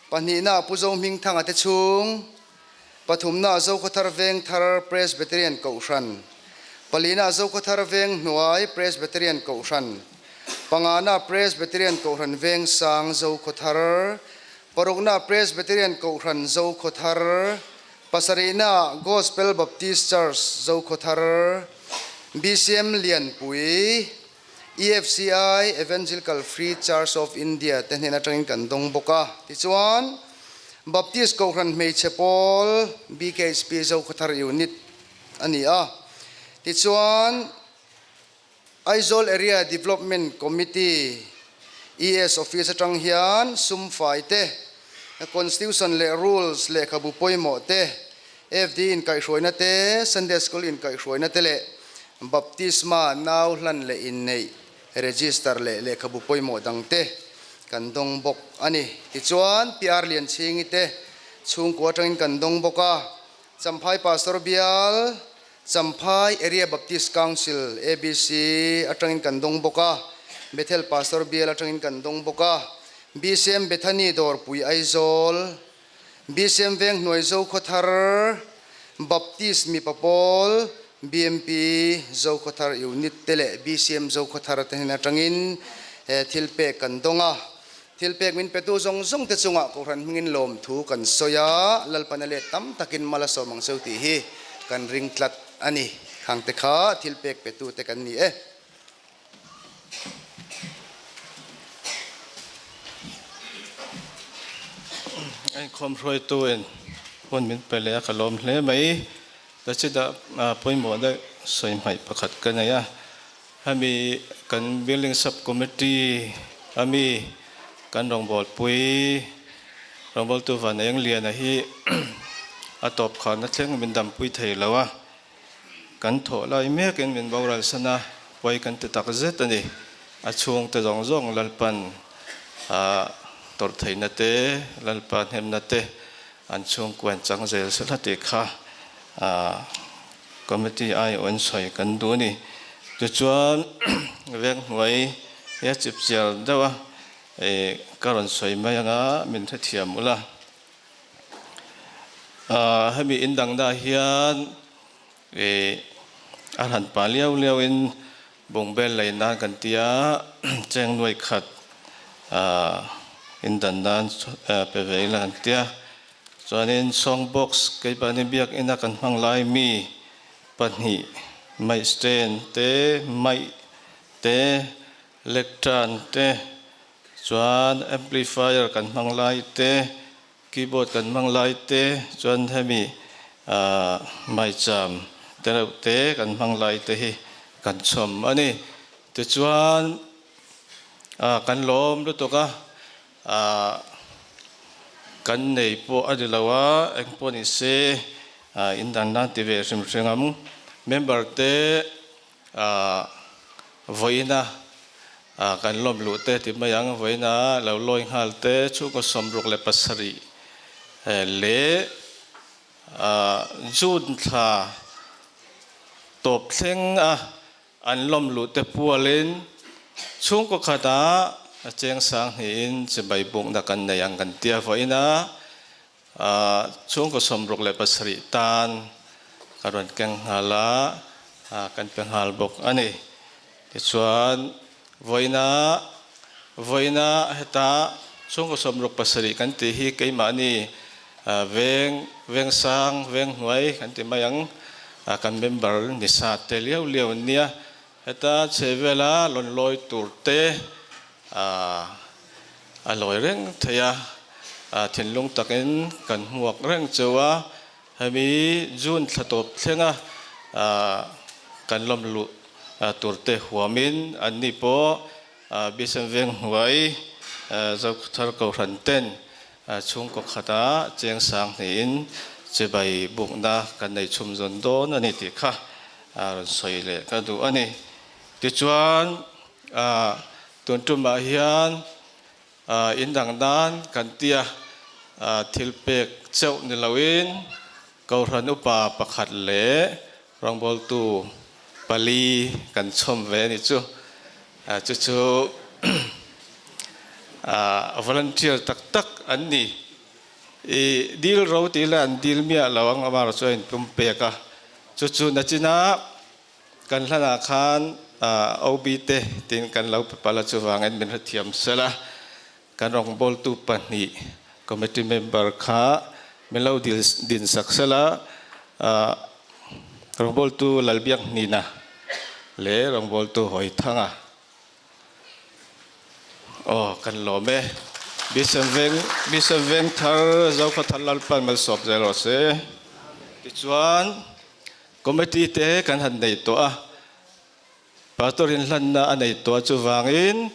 Speaker 8: Pahnihna, Pu Zohmingthanga te chhung. Pathumna Zokhawthar Vengthar Presbyterian Kohhran, Palina Zokhawthar Venghnuai Presbyterian Kohhran, Pangana Presbyterian Kohhran Vengsang Zokhawthar, Parukna Presbyterian Kohhran Zokhawthar, Pasarihna Gospel Baptist Church Zokhawthar, BCM Lianpui, EFCI, Evangelical Free Church of India, te hnen atangin kan dawng bawk a. Tichuan, Baptist Kohhran Hmeichhe Pawl, BKHP Zokhawthar Unit a ni a. Tichuan, Aizawl Area Development Committee, ES Office atang hian sum fai te, Constitution leh Rules lehkhabu pawimawh te, FD inkaihhruaina te, Sunday School inkaihhruaina te leh Baptisma nau hlan leh inneih register leh lehkhabu pawimawh dang te kan dawng bawk a ni. Tichuan, PR Lianchhingi te chhungkua atangin kan dawng bawk a, Champhai Pastor Bial, Champhai Area Baptist Council, ABC, atangin kan dawng bawk a, Bethel Pastor Bial atangin kan dawng bawk a, BCM Bethany Dawrpui Aizawl, BCM Venghnuai Zokhawthar Baptist Mipa Pawl, BMP, Zokhawthar Unit te leh BCM Zokhawthar te hnen atangin thil pek kan dawng a. Thil pek min petu zawng zawng te chungah Kohhran hmingin lawmthu kan sawi a, Lalpana let tam takin mal a sawm ang cheu tih hi kan ring tlat a ni. Khang te kha thil pek petu te kan ni e.
Speaker 4: Inkhawm hruaitu in hun min pe leh a ka lawm hle mai. Ta chutah pawimawh deuh sawi hmaih pakhat ka nei a, hemi kan building sub committee ami kan rawngbawlpui rawngbawltu Van Engliana hi a tawp khanna thleng min dampui thei lo a. Kan thawh lai mekin min boral san a, pawi kan ti tak zet a ni. A chhungte zawng zawng Lalpan a tawrh theihna te, Lalpa hnemna te an chhungkuan chang zel sela tih kha committee aiawhin sawi kan duh a ni. Tichuan veng hnuai hi a chip chiar deuh a, ka rawn sawi mai anga min hrethiam ula. Hemi in dang dah hian ih a hran pah liau liau in bungbel lei nan kan ti a, cheng nuai khat in dan nan pe ve ila kan ti a. Chuanin song box keipahni biakina kan hmang lai mi pahnih maih stand te, maih te, lectern te, Chuan amplifier kan hmang lai te, keyboard kan hmang lai te, chuan hemi maicham te reuh te kan hmang lai te hi kan chhawm a ni. Tichuan kan lawm lutuk a, kan nei pawh a ni lo a, engpawh ni se in dan nan ti ve hrim hrim ang. Member te Vawiina kan lawm luh te ti mai ang, vawiina lo lawi nghal te chhungkaw 67 leh June thla tawp thleng a an lawm luh te pualin chhungkaw khatah cheng sang hnihin chibai bukna kan nei ang kan tia vawiina Chhungkaw 67 tan ka rawn keng nghal a, kan pe nghal bawk a ni. Tichuan, vawiina vawiina heta chhungkaw 67 kan tih hi keimahni veng vengsang venghnuai kan ti mai ang kan member ni sa te liau liau an nia. Heta chhehvela lawn lawi tur te a lawi reng thei a, thinlung takin kan hmuak reng cheu a. Hemi June thla tawp thlenga kan lawm luh tur te huamin anni pawh Bisen Veng hnuai Zokhawthar Kohhran ten chhungkaw khata cheng sang hnihin chibai bukna kan nei chhum zawn dawn a ni tih kha rawn sawi leh ka duh a ni. Tichuan tun tumah hian In dang nan kan tia thil pek cheuh ni loin Kohhran upa pakhat leh rawngbawltu pali kan chhawm ve a ni chu. Chu chu volunteer tak tak an ni. I dil ro tih leh an dil miah lo ang amaherawhchu a inpum pek a. Chu chu nachinah Kan hlanah khan OB te tiin kan lo pe palh a, chuvangin min hrethiam sel a, kan rawngbawltu pahnih committee member kha min lo dil din sak sel a, rawngbawltu Lalbiakhnina leh rawngbawltu Hawithanga. Aw kan lawm e. Bishop Veng Bishop Vengthar Zokhawthar Lalpan malsawp zel rawh se. Tichuan Committee te kan han nei tawh a, Pastor in hlanna a nei tawh a chuvangin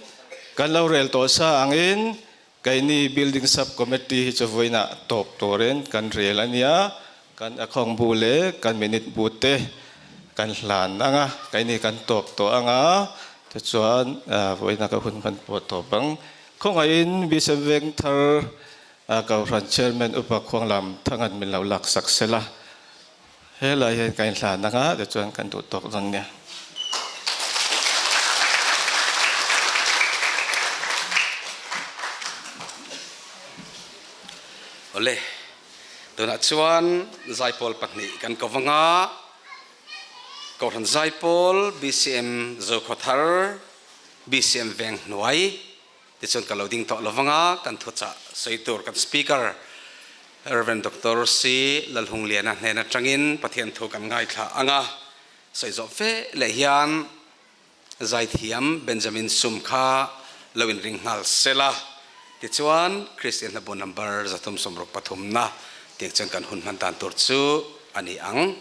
Speaker 4: kan lo rel tawh sa angin keini Building Sub Committee hi chu vawiinah tawp turin kan rel a nia, kan akhawng bu leh kan minute bu te kan hlan ang a, keini kan tawp tawh ang a, tichuan vawiinah ka hun hman pawh tawp ang. Khawngaihin Bishop Vengthar Kohhran Chairman Upa Khuanglam Thangan min lo laksak sela. Helai hian ka inhlan anga tichuan kan duh tawk dawn nia.
Speaker 2: Awle, tunah chuan zaipawl pahnih kan ko vanga, Kohhran Zaipawl, BCM Zokhawthar, BCM Venghnuai tichuan ka lo ding tawh lo vanga kan thuchah sawi tur kan Speaker Rev. Doctor C. Lalhungliana hnen atangin Pathian thu kan ngaithla ang a, sawi zawh fe leh hian zaithiam Benjamin Sum kha lo inring nghal sel a, tichuan Kristian hlabu number 363 na tiang chuan kan hun hman dan tur chu a ni ang.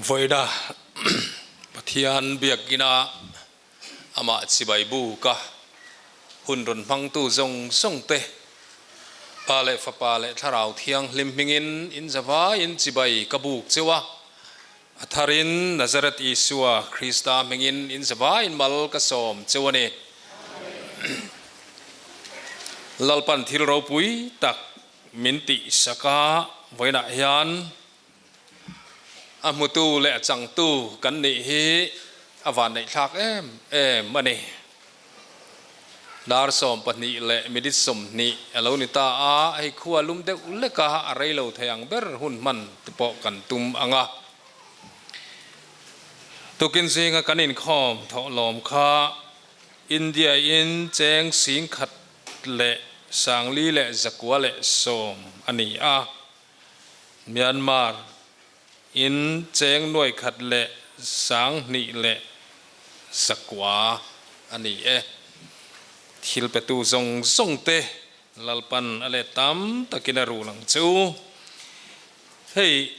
Speaker 1: Vawiina Pathian biakina amah chibai buka hun rawn hmangtu zawng zawng te, Pa leh Fapa leh Thlarau Thianghlim hmingin in zavaiin chibai ka buk cheu a, a tharin Nazareth Isua Krista hmingin in zavaiin mal ka sawm cheu a ni. Lalpan thil ropui tak min tihsak a, vawiinah hian A hmutu leh a changtu kan nih hi a vanneihthlak em em a ni. Dar 12 leh minute 20 a lo ni ta a, hei khua lum deuh lek a, a rei lo thei ang ber hun hman te pawh kan tum ang a. Tukin zinga kan inkhawm thawhlawm kha India in cheng 10,410 a ni a. Myanmar in cheng 10,200 a ni e. Thil petu zawng zawng te Lalpan a let tam takin a rul ang che u. Hei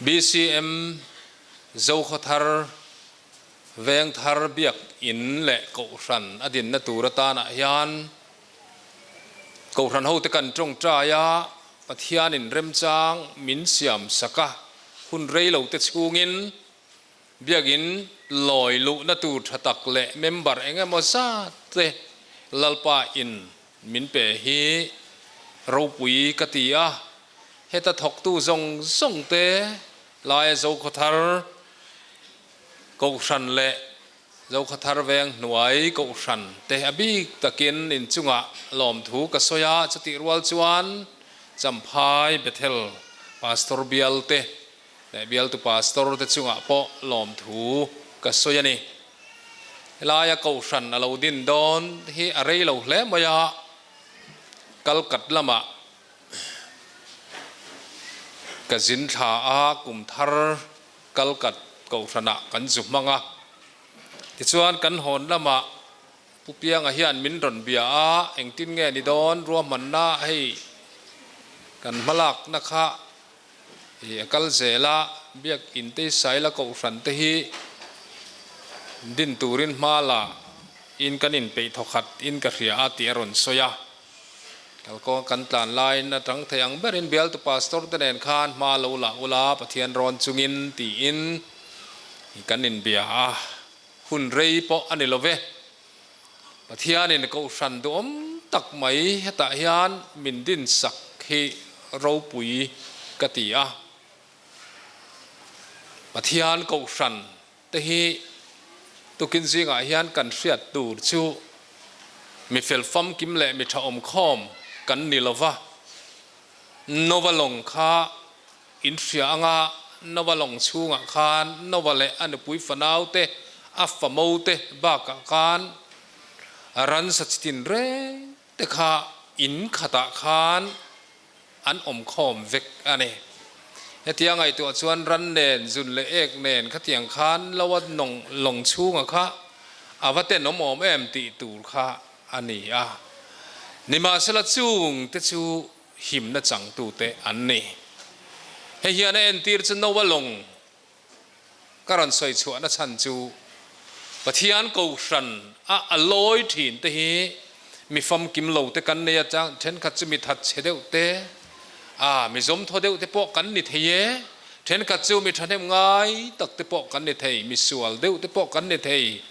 Speaker 1: BCM Zokhawthar Vengthar Biak In leh Kohhran a dinna tur atanah hian Kohhran hote kan tawngtai a, Pathianin remchang min siam sak a, hun rei lo te chhungin Biakin lawi luhna tur tha tak leh member eng emaw zat te Lalpa in min pe hi ropui ka ti a, heta thawktu zawng zawng te laia Zokhawthar Kohhran leh Zokhawthar veng hnuai Kohhran te a bik takin inchungah lawmthu ka sawi a, chutih rual chuan Champhai Bethel Pastor bial te leh bialtu Pastor te chungah pawh lawmthu ka sawi a ni. Helaia Kohhran a lo din dawn hi a rei lo hle mai a, Kalkat lamah ka zin thla a, kum thar Kalkat Kohhranah kan zu hmang a. Tichuan kan hawn lamah Pu Pianga hian min rawn bia a, engtin nge ni dawn ruahmanna hei kan hmalakna kha i a kal zel a, Biak In te Saila Kohhran te hi din turin hma la in kan inpeih thawkhat in ka hria a tih a rawn sawi a. Kalkawng kan tlan laiin a tang thei ang berin bialtu pastor te nen khan hma lo la ula Pathian rawn chungin tiin kan inbia a, hun rei pawh a ni lo ve. Pathianin kohhran duhawm tak mai hetah hian min dinsak hi ropui ka ti a. Pathian kohhran te hi tukin zingah hian kan hriat tur chu mi fel famkim leh mi tha awmkhawm kan ni lo va, Nova lawng kha in hria anga Nova lawng chhungah khan Nova leh a nupui fanau te, a famo te bakah khan ransa chi tin reng te kha in khatah khan an awm khawm vek a ni. Hetia ngaihtuah chuan ran nen, zun leh ek nen khatiang khan lo a nawng lawng chhunga kha a va tenawm awm em tih tur kha a ni a. Nimahsela chung te chu himna changtute an ni. Hei hian a entir chu Noah lawng Ka rawn sawi chhuahna chhan chu Pathian Kohhran a a lawi thin te hi mi famkim lo te kan nei a, thenkhat chu mi that chhe deuh te, a mi zawmthaw deuh te pawh kan ni thei e, thenkhat chu mi thahnem ngai tak te pawh kan ni thei, mi sual deuh te pawh kan ni thei.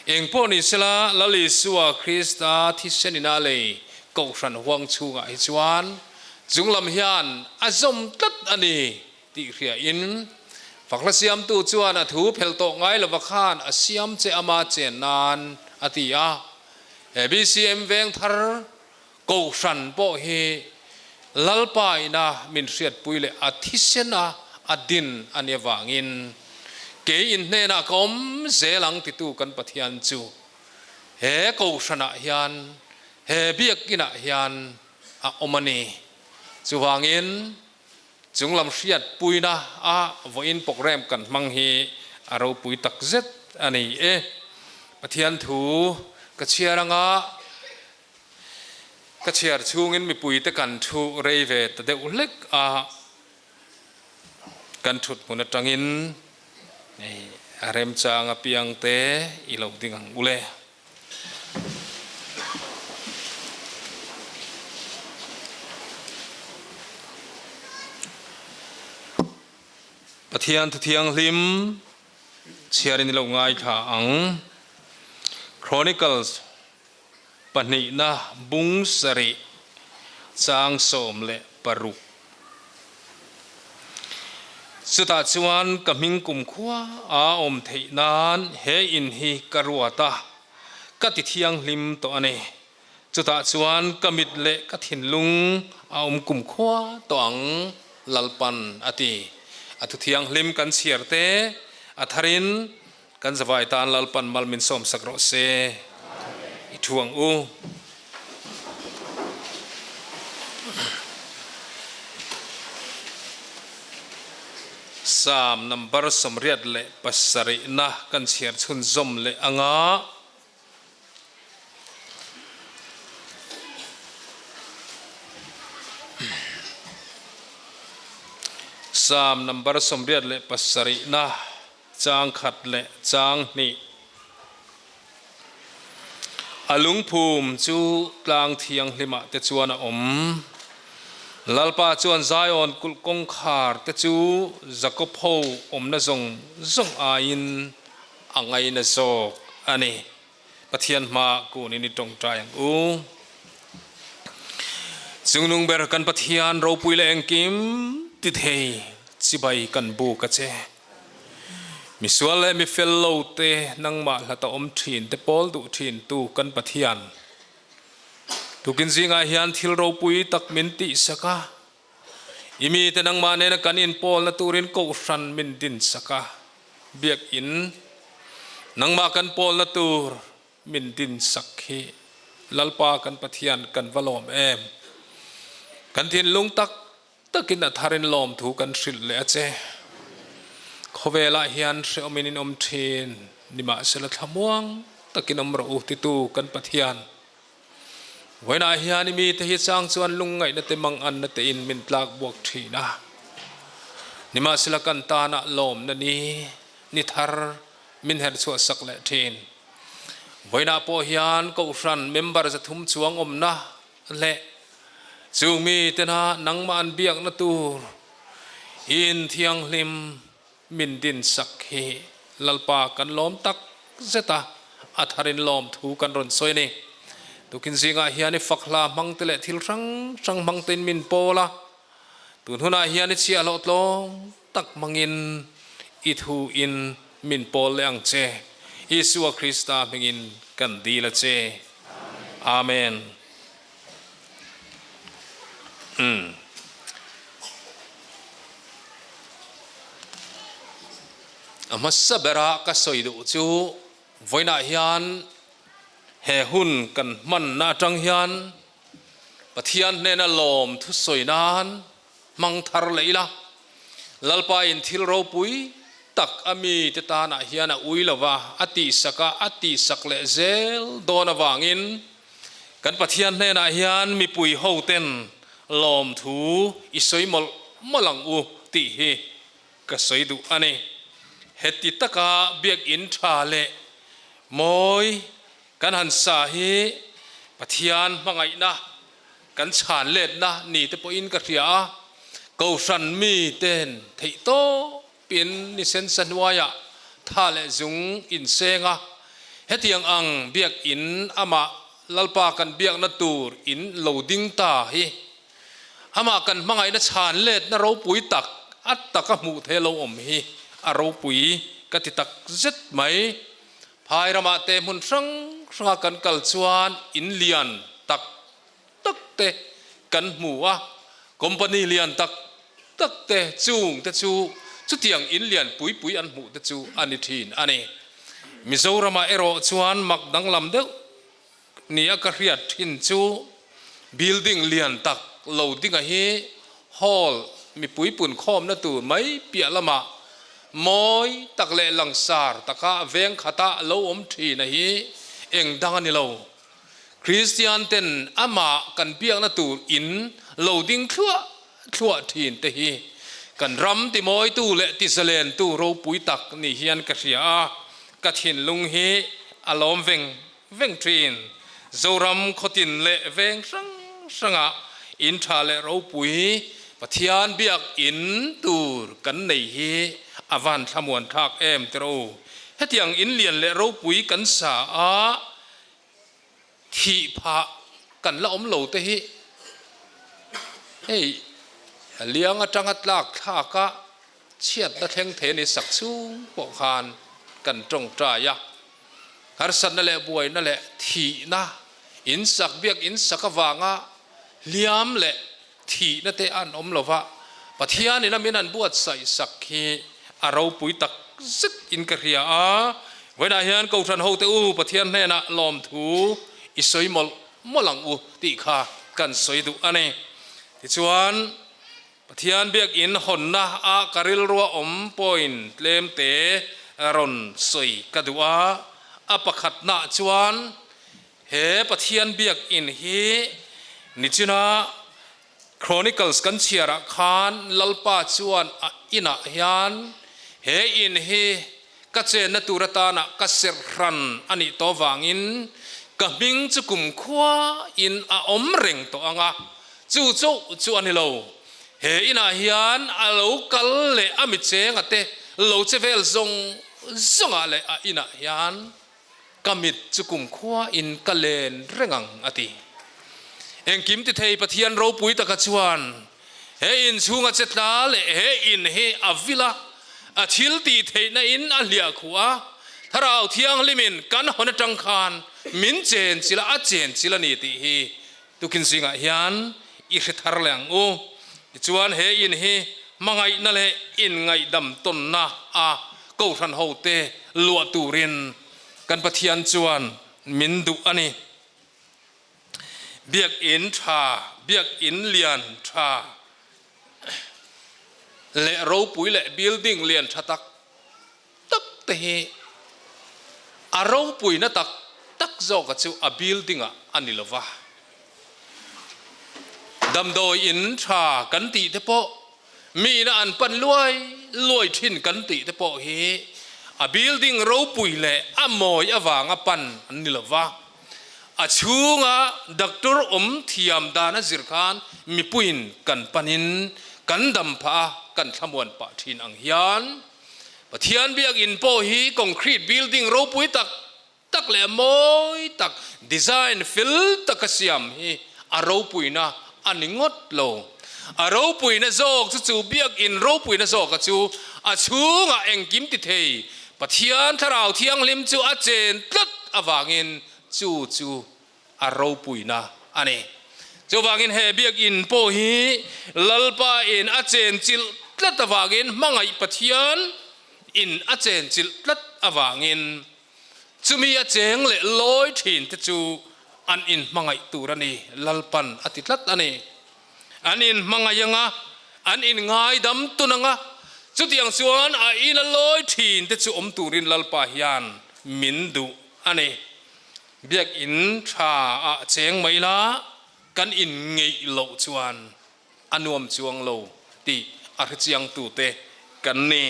Speaker 1: Eng pawh ni sela Lal Isua Krista thisen ina lei Kohhran huang chhungah hi chuan chunglam hian a zawm tlat a ni. Tih hria in, Fakhla siamtu chuan a thu phel tawh ngai lova khan a siam che ama chen nan a ti a. He BCM veng thar Kohhran pawh hi Lalpa ina min hriatpui leh a thisen a a din a nia vangin kei in hnenah ka awm zel ang titu kan Pathian chu he Kohhranah hian he Biakinah hian a awm a ni. Chuvangin Chunglam hriatpuina a vawiin program kan hmang hi a ropui tak zet a ni e. Pathian thu ka chhiar anga ka chhiar chhungin mipuite kan thu rei ve ta deuh hlek a. Kan thut hmun atangin a remchang apiang te i lo ding ang ule. Pathian Thuthianghlim chhiarin i lo ngaithla ang. Chronicles pahnihna bung sarih chang 16. Chutah chuan ka hming kumkhua a awm theih nan he in hi ka ruat a, ka ti thianghlim tawh a ni. Chutah chuan ka mit leh ka thinlung a awm kumkhua tawh ang, Lalpan a ti. A thu thianghlim kan chhiar te a tharin kan zavai tan Lalpan mal min sawmsak rawh se. I thu ang u. Psalm number 87 na kan chhiar chhunzawm leh anga. Psalm number 87 na chang khat leh chang hnih. A lungphum chu tlang thianghlimah te chuan a awm. Lalpa chuan Zion kulh kawngkhar te chu Jakob ho awmna zawng zawng aiin a ngaina zawk a ni. Pathian hma kunin i tawngtai ang u. Chungnung ber kan Pathian ropui leh engkim ti thei chibai kan buk a che. Misual leh mifel lo te nangmah hlata awm thin te pawl duh thin tu kan Pathian. Tukin zingah hian thil ropui tak min tihsak a. I mite nangmah nena kan inpawlna turin kohhran min dinsak a, biakinn nangmah kan pawlna tur min dinsak hi Lalpa kan Pathian kan va lawm em? Kan thinlung tak takin a tharin lawmthu kan hrilh leh a che. Khawvelah hian hrehawmin in awm thin, nimahsela thlamuang takin awm rawh u titu kan Pathian. Vawiinah hian i mite hi chang chuan lungngaihna te manganna tein min tlak buak thin a. Nimahsela kan tanah lawmna ni, ni thar min her chhuah sak leh thin. Vawiinah pawh hian Kohhran member 300 chuang awmna leh chung mitena nangmah an biakna tur in thianghlim Min dinsak hi Lalpa kan lawm tak zet a, a tharin lawmthu kan rawn sawi a ni. Tukin zingah hian i fak hla hmang te leh thil hrang hrang hmang tein min pawl a, tun hunah hian i chhiahhlawh tlawng tak hmangin i thu in min pawl leh ang che. Isua Krista hmingin kan dil a che. Amen. Umm. A hmasa bera ka sawi duh chu vawiinah hian he hun kan hmanna atang hian Pathian hnena lawm thusawi nan hmang thar leh ila, Lalpa in thil ropui tak a mite tanah hian a ui lova, a tihsak a, a tihsak leh zel dawn avangin Kan Pathian hnenah hian mipui hoten lawmthu i sawi mawlh mawlh ang u tih hi ka sawi duh a ni. Heti taka biakinn tha leh mawi kan han sa hi Pathian hmangaihna kan chhan letna ni te pawhin ka hria a, Kohhran miten theihtawp Pin ni sensa hnuaiah tha leh zung inseng a, hetiang ang biakinn amah Lalpa kan biakna tur in lo ding ta hi amah kan hmangaihna chhan letna ropui tak a taka hmuh theih lo awm hi a ropui ka ti tak zet mai. Phai ramah te hmun hrang hranga kan kal chuan in lian tak tak te kan hmu a, company lian tak tak te chung te chu chutiang in lian pui pui an hmuh te chu a ni thin a ni. Mizoramah erawh chuan mak danglam deuh ni a ka hriat thin chu building lian tak lo dinga hi hall mipui pun khawmna tur mai piah lamah mawi tak leh langsar taka veng khata lo awm thin a hi eng dang a ni lo. Kristian ten amah kan biakna tur in lo ding thluah thluah thin te hi. Kan ram timawitu leh tizalentu ropui tak ni hian ka hria a, ka thinlung hi a lawm veng veng thin. Zoram khawtin leh veng hrang hrangah in tha leh ropui Pathian biak in tur kan nei hi a van thlamuan thlak em tiraw u. Hetiang in lian leh ropui kan sa a, Thih phah kan la awm lo te hi hei liang atanga tlak thlak a chhiatna thleng thei a ni sak chhung pawh khan kan tawngtai a, harsatna leh buaina leh thihna insak biak insak avanga hliam leh thihna te an awm lo va, Pathianin a min an buatsaih sak hi a ropui tak zet in ka hria a, vawiinah hian Kohhran hote u Pathian hnenah lawmthu i sawi mawlh mawlh ang u tih kha kan sawi duh a ni. Tichuan, Pathian biakinn hawnna a ka rilrua awm point tlemte rawn sawi ka duh a, a pakhatnaah chuan He Pathian biakinn hi nichina Chronicles kan chhiarah khan Lalpa chuan a inah hian he in hi ka chenna tur atana ka serh hran a nih tawh vangin ka hming chu kumkhua in a awm reng tawh ang a, chu chauh chu a ni lo. He inah hian a lo kal leh a michenga te lo che vel zawng zawngah leh a inah hian Ka mit chu kumkhua in ka len reng ang, a ti. Engkim ti thei Pathian ropui taka chuan he in chhunga che tla leh he in hi a vil a, a thil tih theihna in a hliah khuh a, Thlarau Thianghlim in kan hawn atang khan min chen chil a, a chen chil a ni tih hi tukin zingah hian i hre thar leh ang u. Tichuan he in hi hmangaihna leh inngaihdam tawnna a Kohhran hote luah turin kan Pathian chuan min duh a ni. Biakinn tha, biakinn lian tha leh ropui leh building lian tha tak tak te hi a ropuina tak tak zawka chu a building ah a ni lova. Damdawi in tha kan tih te pawh Mi ina an pan luai luai thin kan tih te pawh hi a building ropui leh a mawi avanga pan an ni lova, a chhunga doctor awm thiam dan a zir khan mipuiin kan panin kan dam phah a, kan thlamuan pah thin ang hian Pathian biakinn pawh hi concrete building ropui tak tak leh mawi tak, design fel taka siam hi a ropuina a ni ngawt lo. A ropuina zawk chu chu biakinn ropuina zawka chu a chhungah engkim ti thei Pathian Thlarau Thianghlim chu a chen tlat avangin chu chu a ropuina a ni. Chuvangin he biakinn pawh hi Lalpa in a chenchilh tlat avangin hmangaih Pathian in a chenchilh tlat avangin Chumi a cheng leh lawi thin te chu an inhmangaih tur a ni, Lalpan a ti tlat a ni. An inhmangaih anga, an inngaidam tun anga, chutiang chuan a ina lawi thin te chu awm turin Lalpa hian min duh a ni. Biakinn tha ah cheng mai la, kan inngeih loh chuan a nuam chuang lo tih a hrechiangtute kan ni.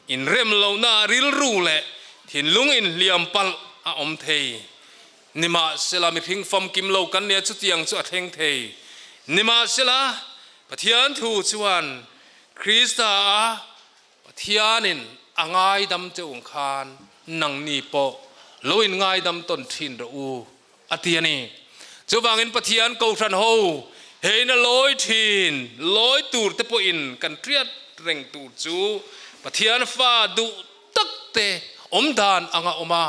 Speaker 1: Inrem lohna rilru leh thinlung inhliam palh a awm thei. Nimahsela mihring famkim lo kan nia chutiang chu a thleng thei. Nimahsela Pathian thu chuan Krista a Pathianin a ngaidam che ung khan nangni pawh lo inngaidam tawn thin rawh u a ti a ni. Chuvangin Pathian Kohhran ho heiin a lawi thin, lawi tur te pawhin kan hriat reng tur chu Pathian fa duh tak te awm dan anga awm a,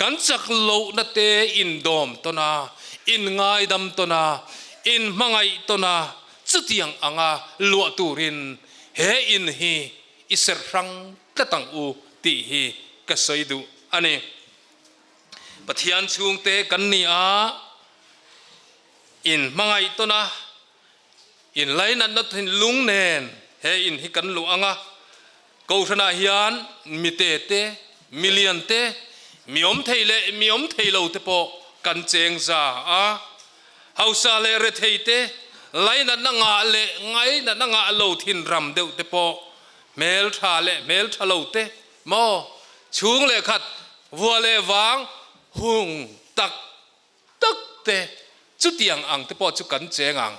Speaker 1: kan chak lohna te indawm tawn a, inngaidam tawn a, inhmangaih tawn a, chutiang anga luah turin he in hi i serh hrang tlat ang u tih hi ka sawi duh a ni. Pathian chhungte kan ni a, in hmangaih tawn a, in lainatna thinlung nen he in hi kan luh ang a, Kohhranah hian mite te, milian te, mi awm thei leh mi awm thei lo te pawh kan cheng za a, hausa leh rethei te, Lainatna ngah leh ngainatna ngah lo thin ram deuh te pawh hmeltha leh hmeltha lo te maw chhung leh khat vua leh vang hung tak tak te chutiang ang te pawh chu kan cheng ang.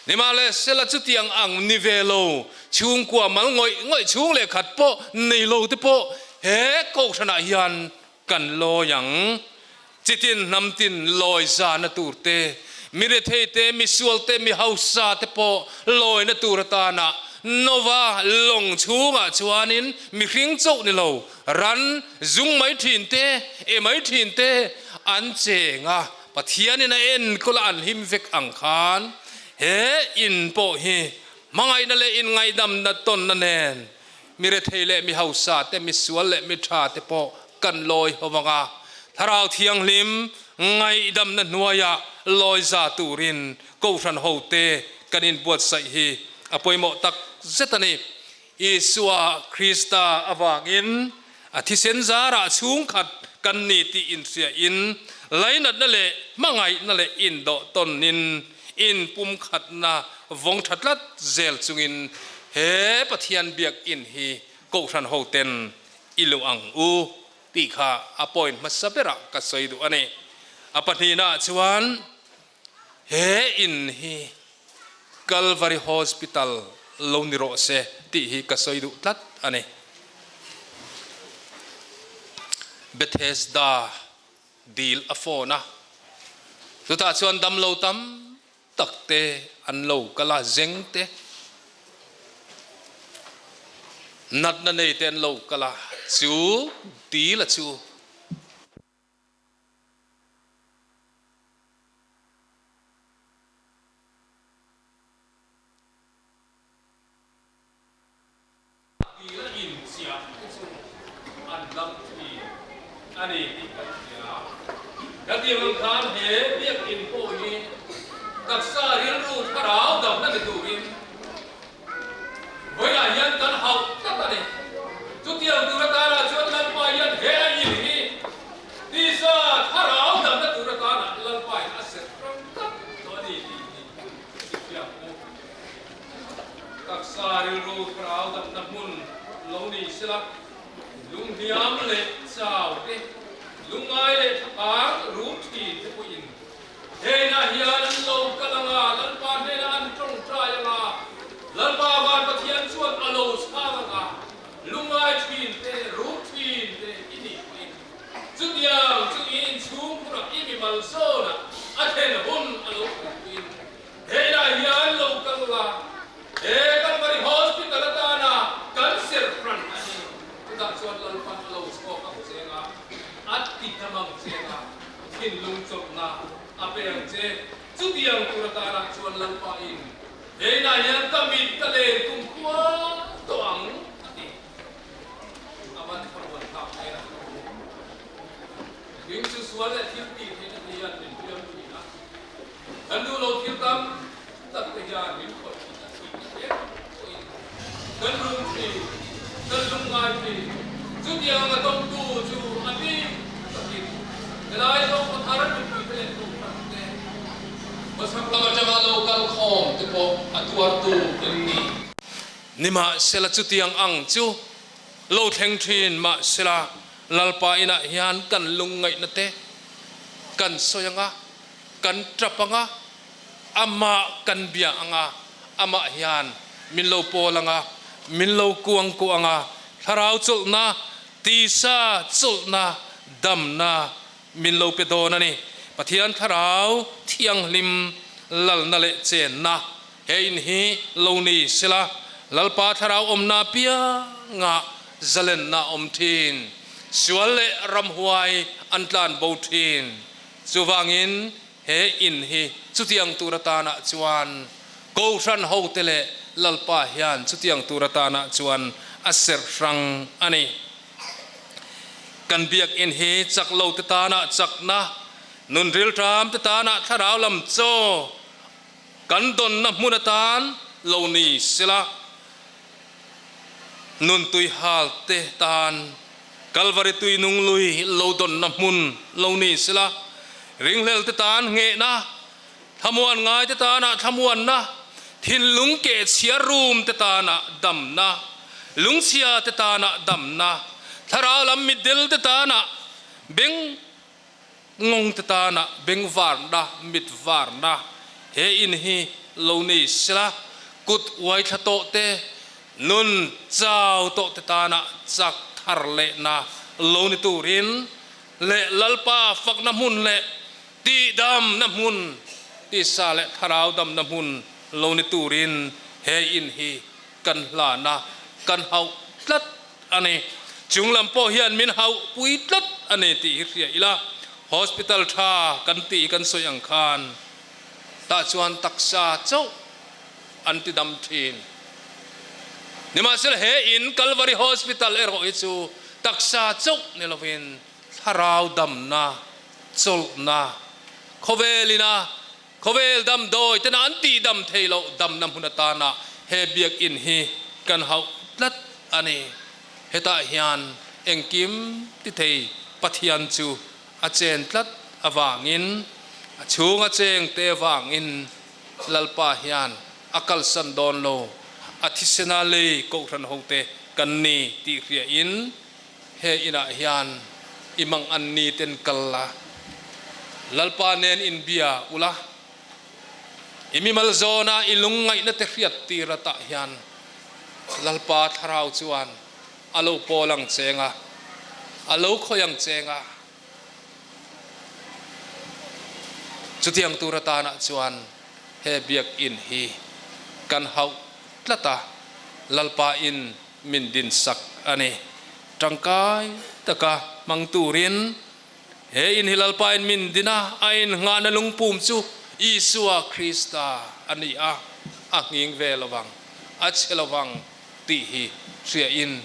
Speaker 1: Nimahsela chutiang ang ni ve lo chhungkua mal ngawih ngawih chhung leh khat pawh nei lo te pawh he kohhranah hian Kan lawi ang. Chitin hnam tin lawi zahna tur te, mi rethei te, mi sual te, mi hausa te pawh lawina tur atana Nova lawng chhungah chuanin mihring chauh ni lo, ran zung mai thin te, e mai thin te an cheng a, Pathianin a enkawl a an him vek ang khan he in pawh hi hmangaihna leh inngaihdamna tawnna nen Mi rethei leh mi hausa te, mi sual leh mi tha te pawh kan lawi ho vang a, Thlarau Thianghlim ngaihdamna hnuaiah lawi za turin Kohhran hote kan inbuatsaih hi a pawimawh tak zet a ni. Isua Krista avangin a thisen zarah chhungkhat kan ni tih inhriain lainatna leh hmangaihna leh indawhtawnin Inpumkhatna vawng tha tlat zel chungin he Pathian biakinn hi Kohhran hoten i luh ang u tih kha a point hmasa berah ka sawi duh a ni. A pahnihnaah chuan he in hi Calvary Hospital lo ni rawh se tih hi ka sawi duh tlat a ni. Bethesda dil a phone a, chutah chuan damlo tam tak te an lo kal a, zeng te, natna nei te an lo kal a, chu dil a chu. Dil a inchiah te chu an dam thin a ni tih kan hria. Kan tih ang khan he biakinn pawh hi taksa rilru thlarau damna ni turin vawiinah hian kan hauh tlat a ni. Chutiang tur atana chuan Lalpa hian he a in hi tisa thlarau damna tur atana Lalpa in a serh ram tlat tawh a ni tih hi i hriat u. Taksa rilru thlarau damna hmun lo ni sela, lunghniam leh chau te, lungngai leh thlaphang rum thin te pawhin heinah hian an lo kal anga, Lalpa hnenah an tawngtai anga, Lalpa van Pathian chuan a lo chhang anga, lungngai thin te, rum thin te i nih pawhin chutiang chu i inchhung hunah i mimal zawnah a thlen hun a lo thlen pawhin Heinah hian lo kal la, he Kalvari Hospital atana kan ser hran a ni. Chutah chuan Lalpan a lo chhawk ang che nga, a ti hnam ang che nga, thinlung chawlhna a pe ang che. Chutiang tur atanah chuan Lalpa in, Heinah hian ka mit ka len kum khua tawh ang, a ti. A van thlamuan thlak mai a. Mihring chu sual leh thil tih theihna te hian min hliam thin a. Kan duh lo thil tam tak te hian min khawih thin a thih na hle pawhin kan rum thin, kan lungngai thin. Chutiang a tawngtu chu a bik takin helai zawng khaw thar mipui te leh kohhran te hmasak lam atanga lo kal khawm te pawh a tuartu in ni. Nimahsela chutiang ang chu lo thleng thin mahsela Lalpa inah hian kan lungngaihna te kan sawi anga, kan tap anga, amah kan bia anga, amah hian min lo pawl anga, min lo kuang kuah anga, thlarau chawlhna, tisa chawlhna, damna min lo pe dawn a ni. Pathian thlarau thianghlim lalna leh chenna he in hi lo ni sela, Lalpa thlarau awmna apiangah zalenna a awm thin, sual leh ramhuai an tlan bo thin. Chuvangin he in hi chutiang tur atanah chuan Kohhran hote leh Lalpa hian chutiang tur atanah chuan a serh hrang a ni. Kan biakinn hi chak lo te tanah chakna, nun rilṭam te tanah thlarau lam chaw kan dawnna hmun atan lo ni sela, nun tui hal te tan Kalvari tui nung lui lo dawnna hmun lo ni sela, ringhlel te tan nghehna, Thlamuan ngaite tana thlamuanna, thinlung kehchhia rum te tana damna, lungchhia te tana damna, thlarau lam mitdel te tana beng ngawng te tana beng varna, mit varna he in hi lo nei sela, kut uai thla tawh te, nun chau tawh te tana chak thar lehna lo ni turin leh Lalpa fakna hmun leh Tihdamna hmun, tisa leh thlarau damna hmun lo ni turin he in hi kan hlan a, kan hauh tlat a ni. Chung lam pawh hian min hauh pui tlat a ni tih hi hria ila, hospital tha kan tih hi kan sawi ang khan tah chuan taksa chauh an ti dam thin. Nimahsela he in Kalvari Hospital erawh hi chu taksa chauh ni lovin Thlarau damna, chawlhna, khawvelina khawvel damdawi tena an tih dam thei loh damna hmun atana he biakinn hi kan hauh tlat a ni. Hetah hian engkim ti thei Pathian chu a chen tlat avangin, a chhunga chengte avangin Lalpa hian a kalsan dawn lo, a thisena lei kohhran hote kan ni tih hriain, He inah hian i mang an ni ten kal la, Lalpa nen inbia ula, i mimal zawna i lungngaihna te hriat tir atah hian Lalpa thlarau chuan a lo pawl ang cheng a, a lo khawih ang cheng a. Chutiang tur atanah chuan he biakinn hi kan hauh tlat a, Lalpa in min dinsak a ni. Tangkai taka hmang turin he in hi Lalpain min din a, a innghahna lungpum chu Isua Krista a ni a, a nghing ve lovang, a chhe lovang tih hi hriain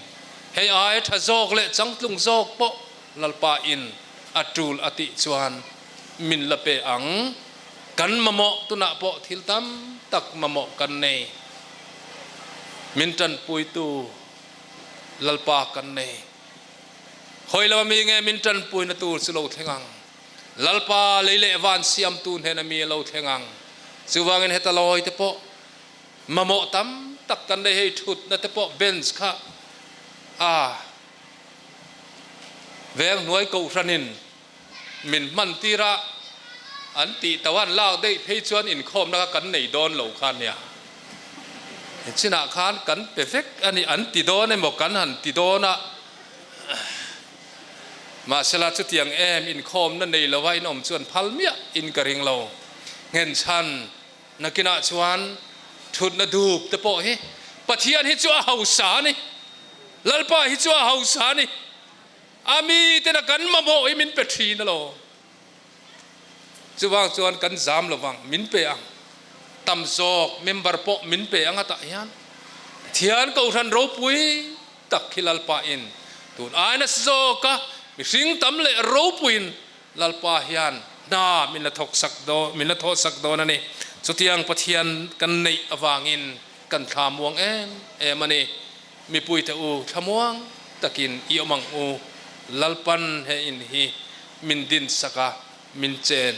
Speaker 1: hei ai tha zawk leh changtlung zawk pawh Lalpain a tul a tih chuan min la pe ang. Kan mamawh tunah pawh thil tam tak mamawh kan nei. Min tanpuitu Lalpa kan nei. Hawi lama mi nge min tanpuina tur chu lo thleng ang? Lalpa lei leh van siamtu hnena mi a lo thleng ang. Chuvangin heta lawi te pawh mamawh tam tak kan nei hei thutna te pawh bench kha a veng hnuai kohhranin Min hman tir a, an tih tauh an lak daih phei chuan inkhawmna kha kan nei dawn lo kha nia. Chinah khan kan pe vek a ni, an ti dawn emaw kan han ti dawn a, mahsela chutiang em inkhawmna nei lova inawm chuan phal miah in ka ring lo. Nghenchhan nakinah chuan thutna dup te pawh hi Pathian hi chu a hausa a ni, Lalpa hi chu a hausa a ni. A miten a kan mamawh hi min pe thin alo. Chuvang chuan kan zam lovang, min pe ang. Tam zawk member pawh min pe ang atah hian Pathian Kohhran ropui tak hi Lalpa in tun ai nasa zawk a, mihring tam leh ropuiin Lalpa hian hna min la thawk sak dawn, min la thawh sak dawn a ni. Chutiang Pathian kan neih avangin kan thla muang em em a ni. Mipuite u, thlamuang takin i awm ang u, Lalpan he in hi min dinsak a, min chen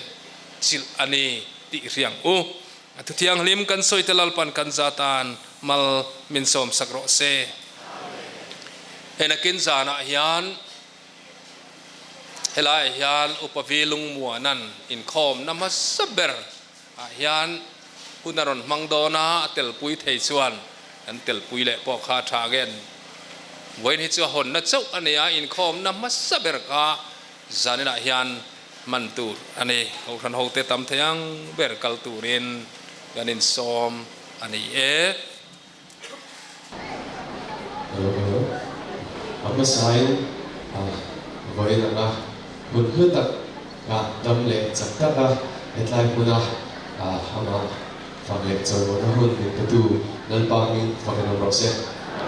Speaker 1: chilh a ni tih hriang u. A thuthianghlim kan sawite Lalpan kan za tan mal min sawmsak rawh se. Hei nakin zanah hian helaiah hian Upa Vi Lungmuanan inkhawmna hmasa ber Ah hian hun a rawn hmang dawn a, a telpui thei chuan kan telpui leh pawh kha a tha again. Vawiin hi chu a hawnna chauh a ni a, inkhawmna hmasa ber kha zaninah hian hman tur a ni. Kohhran hote tam thei ang ber kal turin kan insawm a ni e.
Speaker 9: Hello hello. A hmasain vawiin anga hun hlu tak a dam leh chak tak a hetlai hmuna amah fak leh chawimawina hun min petu Lalpa hming fakin awm rawh se.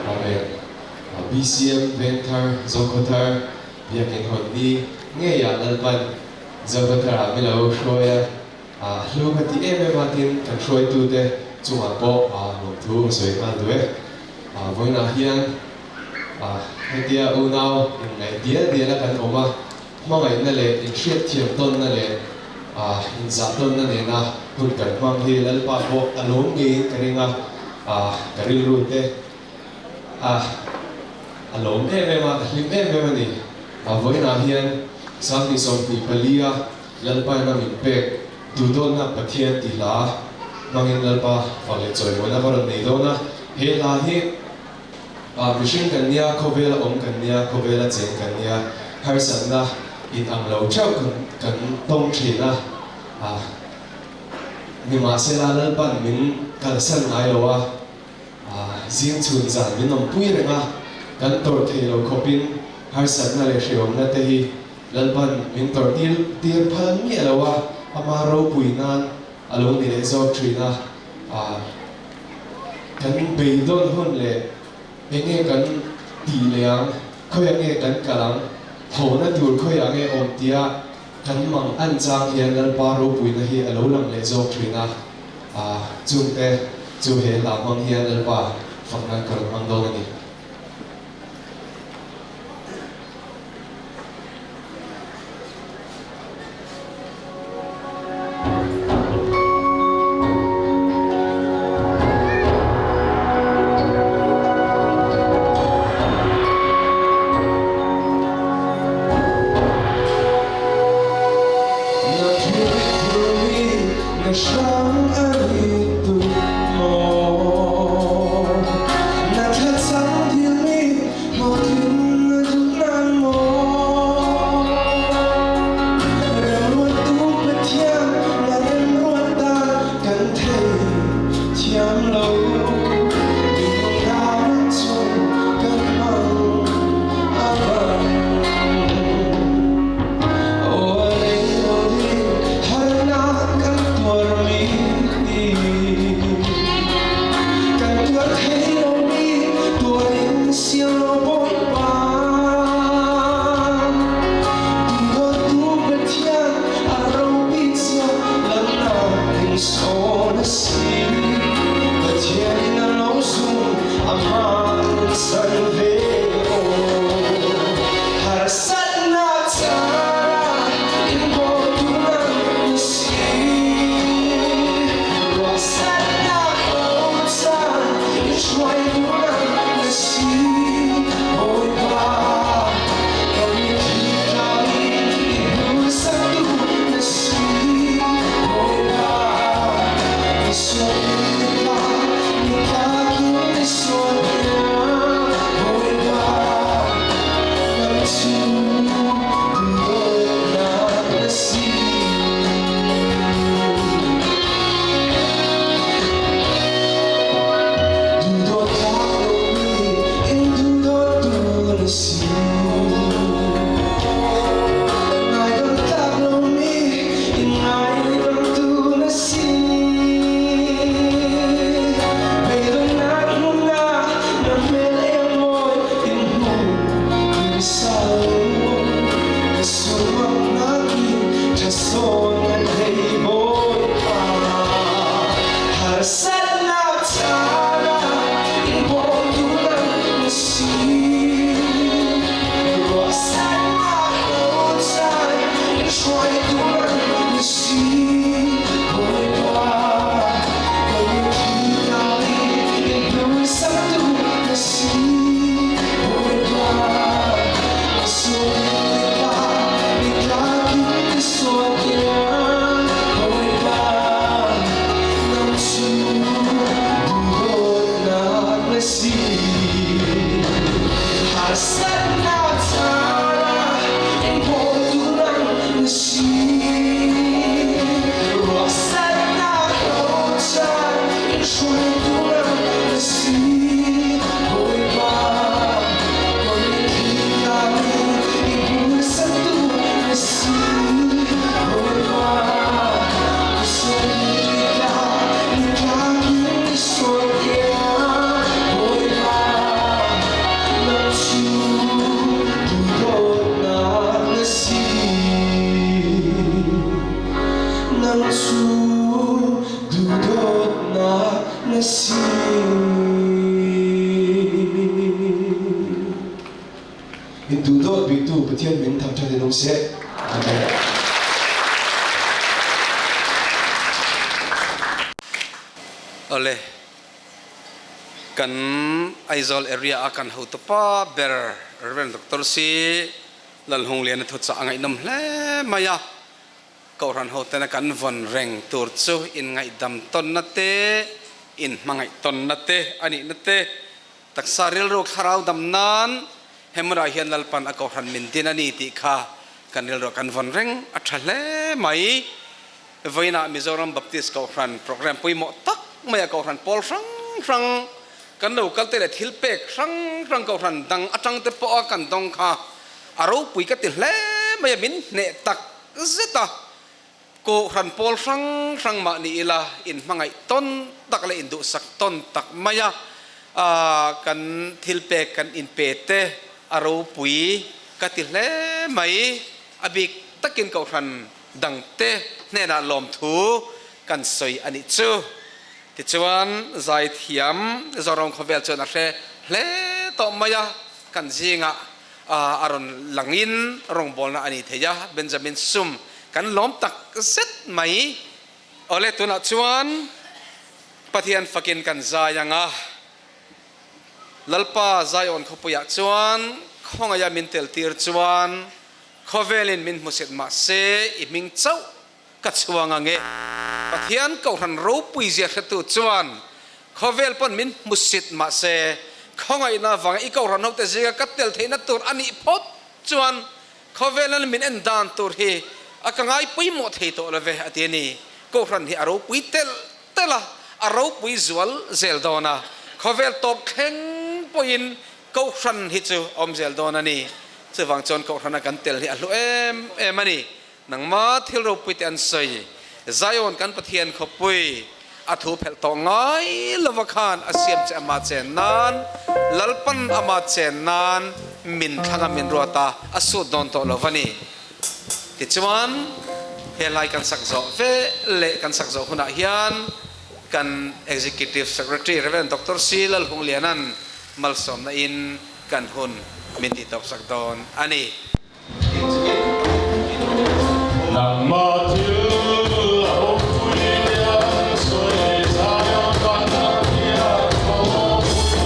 Speaker 9: Amen. BCM Vengthar Zokhawthar Biakin hawn ni ngeiah Lalpan Zokhawtharah min lo hruai a. A hlu ka ti em em a tin kan hruaitute chungah pawh lawmthu ka sawi nghal duh e. Vawiinah hian hetia unau inngaih dial dial a kan awm a, hmangaihna leh inhriatthiam tawnna leh inzah tawnna nena. hun kan hmang hi Lalpa pawh a lawm ngeiin ka ring a, ka rilru te a a lawm em em a, ka hlim em em a ni. Vawiinah hian 2024 a Lalpa in a min pek duhdawnna Pathian tih hla hmangin Lalpa fak leh chawimawina ka rawn nei dawn a, he hla hi mihring kan nia, khawvela awm kan nia, khawvela cheng kan nia, harsatna in ang lo theuh kan kan tawng thin a, nimahsela Lalpan min kalsan ngai lo a. Zing chhun zan min awmpui reng a, kan tawrh thei lo khawpin harsatna leh hreawmna te hi Lalpan min tawrh tir tir phal miah lo a, ama ropui nan a lo ni leh zawk thin a. Kan beidawn hun leh enge kan tih leh ang, khawiah nge kan kal ang, thawhna tur khawiah nge awm tia kan mang an chang hian Lalpa ropuina hi a lo lang leh zawk thin a. Chungte chu he hla hmang hian Lalpa fak nan ka rawn hmang dawn a ni. In duhdawt biktu Pathian min thangṭhat in um seh. Amen.
Speaker 2: Awle, kan Aizawl area a kan hotupa ber Rev. Doctor C. Lalhungliana thuchah a ngaihnawm hle mai a, Kohhran hotena kan vawn reng tur chu inngaihdam tawnna te, inhmangaih tawnna te a nihna te, taksa rilru thlarau dam nan he hmunah hian Lalpan a Kohhran min din a ni tih kha kan rilruah kan vawn reng a tha hle mai. Vawiinah Mizoram Baptist Kohhran programme pawimawh tak maia Kohhran pawl hrang hrang kan lo kal te leh thil pek hrang hrang Kohhran dang atang te pawha kan dawng kha a ropui ka ti hle mai a, min hneh tak zet a, Kohhran pawl hrang hrang mah ni ila inhmangaih tawn tak leh induhsak tawn tak mai a, kan thil pek kan inpe te a ropui ka ti hle mai. A bik takin Kohhran dangte hnenah lawmthu kan sawi a nih chu. Tichuan zaithiam Zoram khawvel chuan a hre hle tawh mai a, kan zingah a rawn langin rawngbawlna a ni thei a, Benjamin Sum kan lawm tak zet mai. Awle tunah chuan Pathian fakin kan zai ang a, Lalpa Zion khawpuiah chuan khawngaia min tel tir chuan Khawvelin min hmusit mah se i hming chauh ka chhuang ang e. Pathian Kohhran ropui zia hretu chuan khawvel pawn min hmusit mah se khawngaihna avanga i Kohhran hote zinga ka tel theihna tur a nih phawt chuan khawvelan min en dan tur hi a ka ngai pawimawh thei tawh lo ve a ti a ni. Kohhran hi a ropui telh telh a, a ropui zual zel dawn a, khawvel tawp thleng pawhin Kohhran hi chu a awm zel dawn a ni. Chuvang chuan Kohhrana kan tel hi a hlu em em a ni. Nangma thil ropui te an sawi. Zion kan Pathian khawpui a thu phelh tawh ngai lova khan a siam che ama chen nan, Lalpan ama chen nan min thlang a min ruat a, a sut dawn tawh lo va ni. Tichuan he lai kan sak zawh ve leh kan sak zawh hunah hian kan Executive Secretary Rev. Doctor C. Lalhungliana'n malsawmna in kan hun min tih tawp sak dawn a ni.
Speaker 5: Nangmah thil a ropui te an sawi Zion kan Pathian khawpui.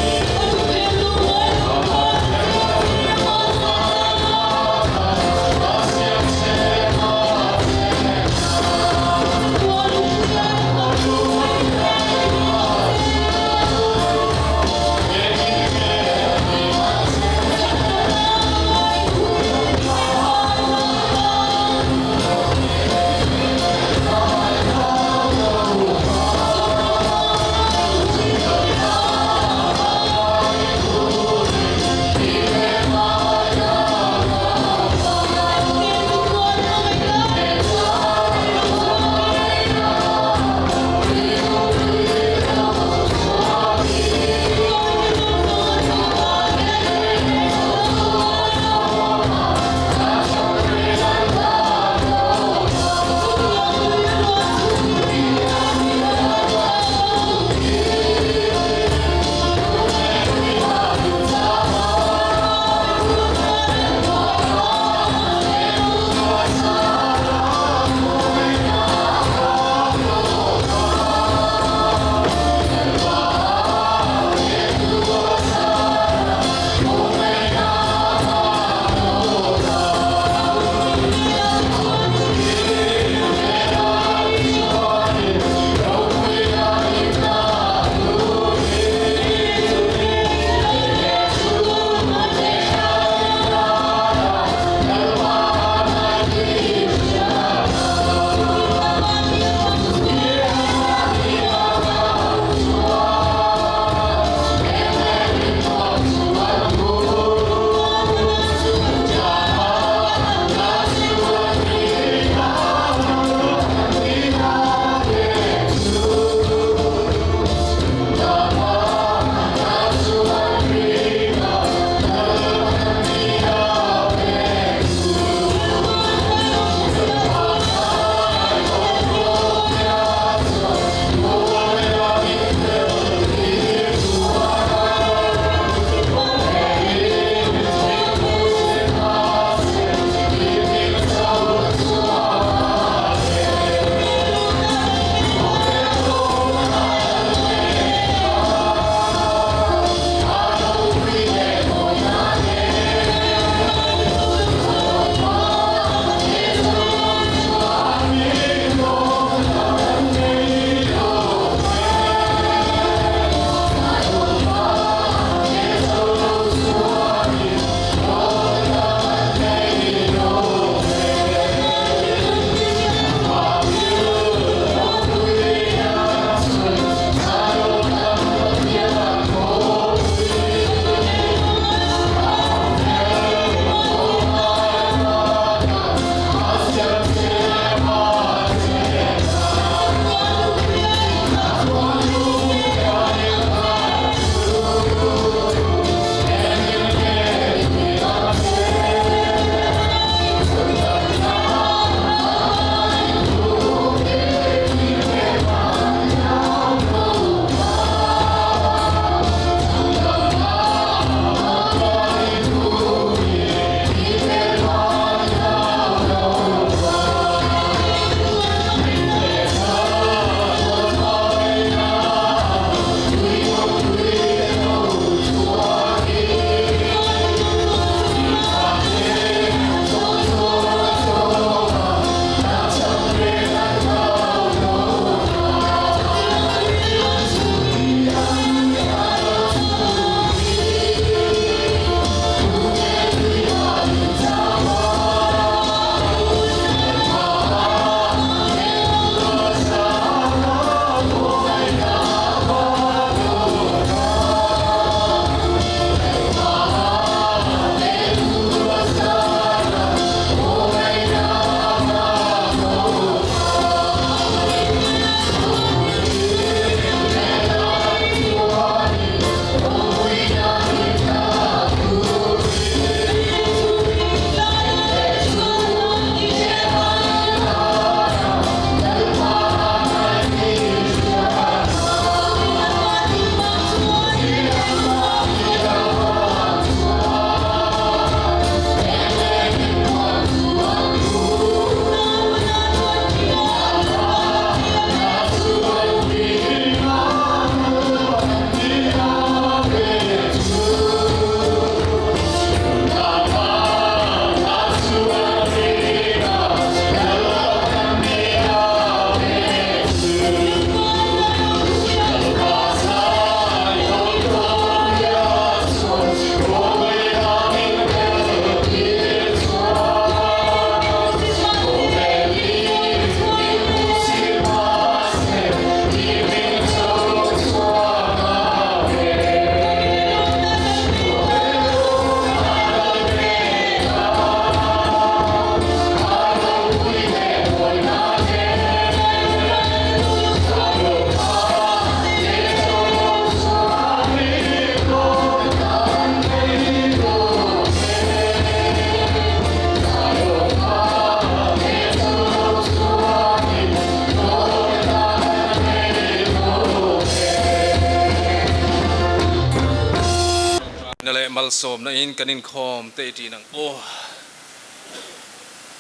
Speaker 1: Khawngaihna leh malsawmna in kan inkhawm te i ṭin ang aw.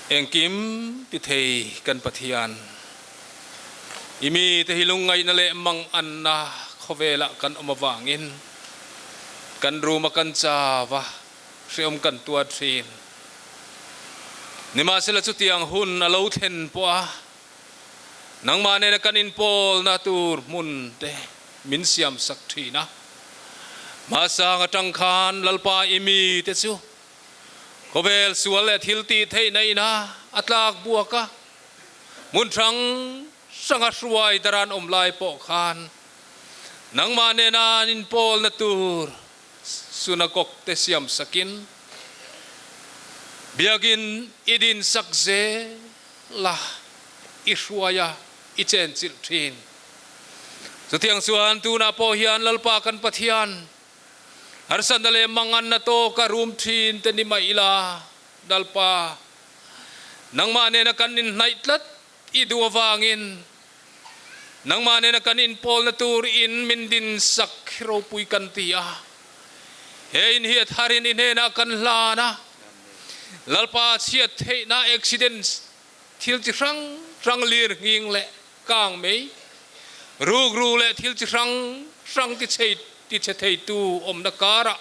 Speaker 1: Engkim ti thei kan Pathian. I mite hi lungngaihna leh manganna khawvelah kan awm avangin kan room a kan chau a, hreawm kan tuar thin. Nimahsela chutiang hun a lo thlen pawh a, nangmah nena kan inpawlna tur hmun te min siamsak thin a. Hmasang atang khan Lalpa i mite chu khawvel sual leh thil tih theihna ina a tlak buak a, Hmun hrang hranga hruai daran awm lai pawh khan nangmah nena an inpawlna tur sunagog te siam sakin biakin i din sak zel a, i hruai a, i chenchilh thin. Chutiang chuan tunah pawh hian Lalpa kan Pathian harsatna leh manganna tawka rum thin te ni mah ila, Lalpa, nangmah nena kan inhnaih tlat i duh avangin nangmah nena kan inpawlna tur in min din sak hi ropui kan ti a. He in hi a tharin i hnenah kan hlan a, Lalpa chhiat theihna accident thil chi hrang hrang lir nghing leh kang mai, rukru leh thil chi hrang hrang ti chei ti chhe theitu awmna karah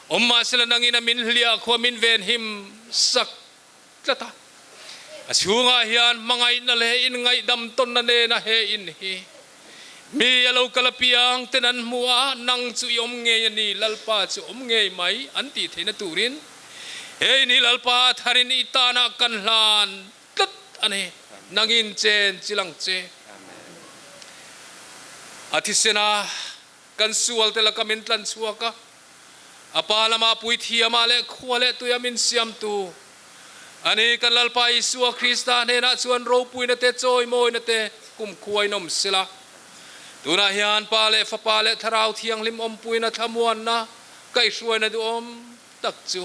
Speaker 1: Awm mahsela nangin a min hliah khua min ven him sak tlat a. A chhungah hian hmangaihna leh inngaihdam tawnna nena he in hi mi a lo kal apiang ten an hmu a, nang chu i awm ngei a ni, Lalpa chu awm ngei mai an tih theihna turin he in hi Lalpa a tharin i tanah kan hlan tlat a ni. Nangin chen chilang che a thisena Kan sualte laka min tlan chhuak a, a Pa lama puithiamah leh khua leh tuia min siamtu a ni. Kan Lalpa Isua Krista hnenah chuan ropuina te, chawimawina te kumkhuain awm sela. Tunah hian Pa leh Fapa leh Thlarau Thianghlim awmpuina thlamuanna kaihhruaina duhawm tak chu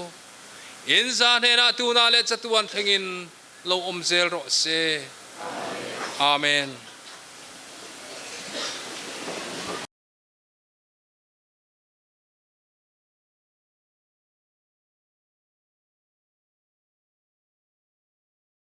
Speaker 1: inza hnenah tunah leh chatuan thlengin lo awm zel rawh se. Amen.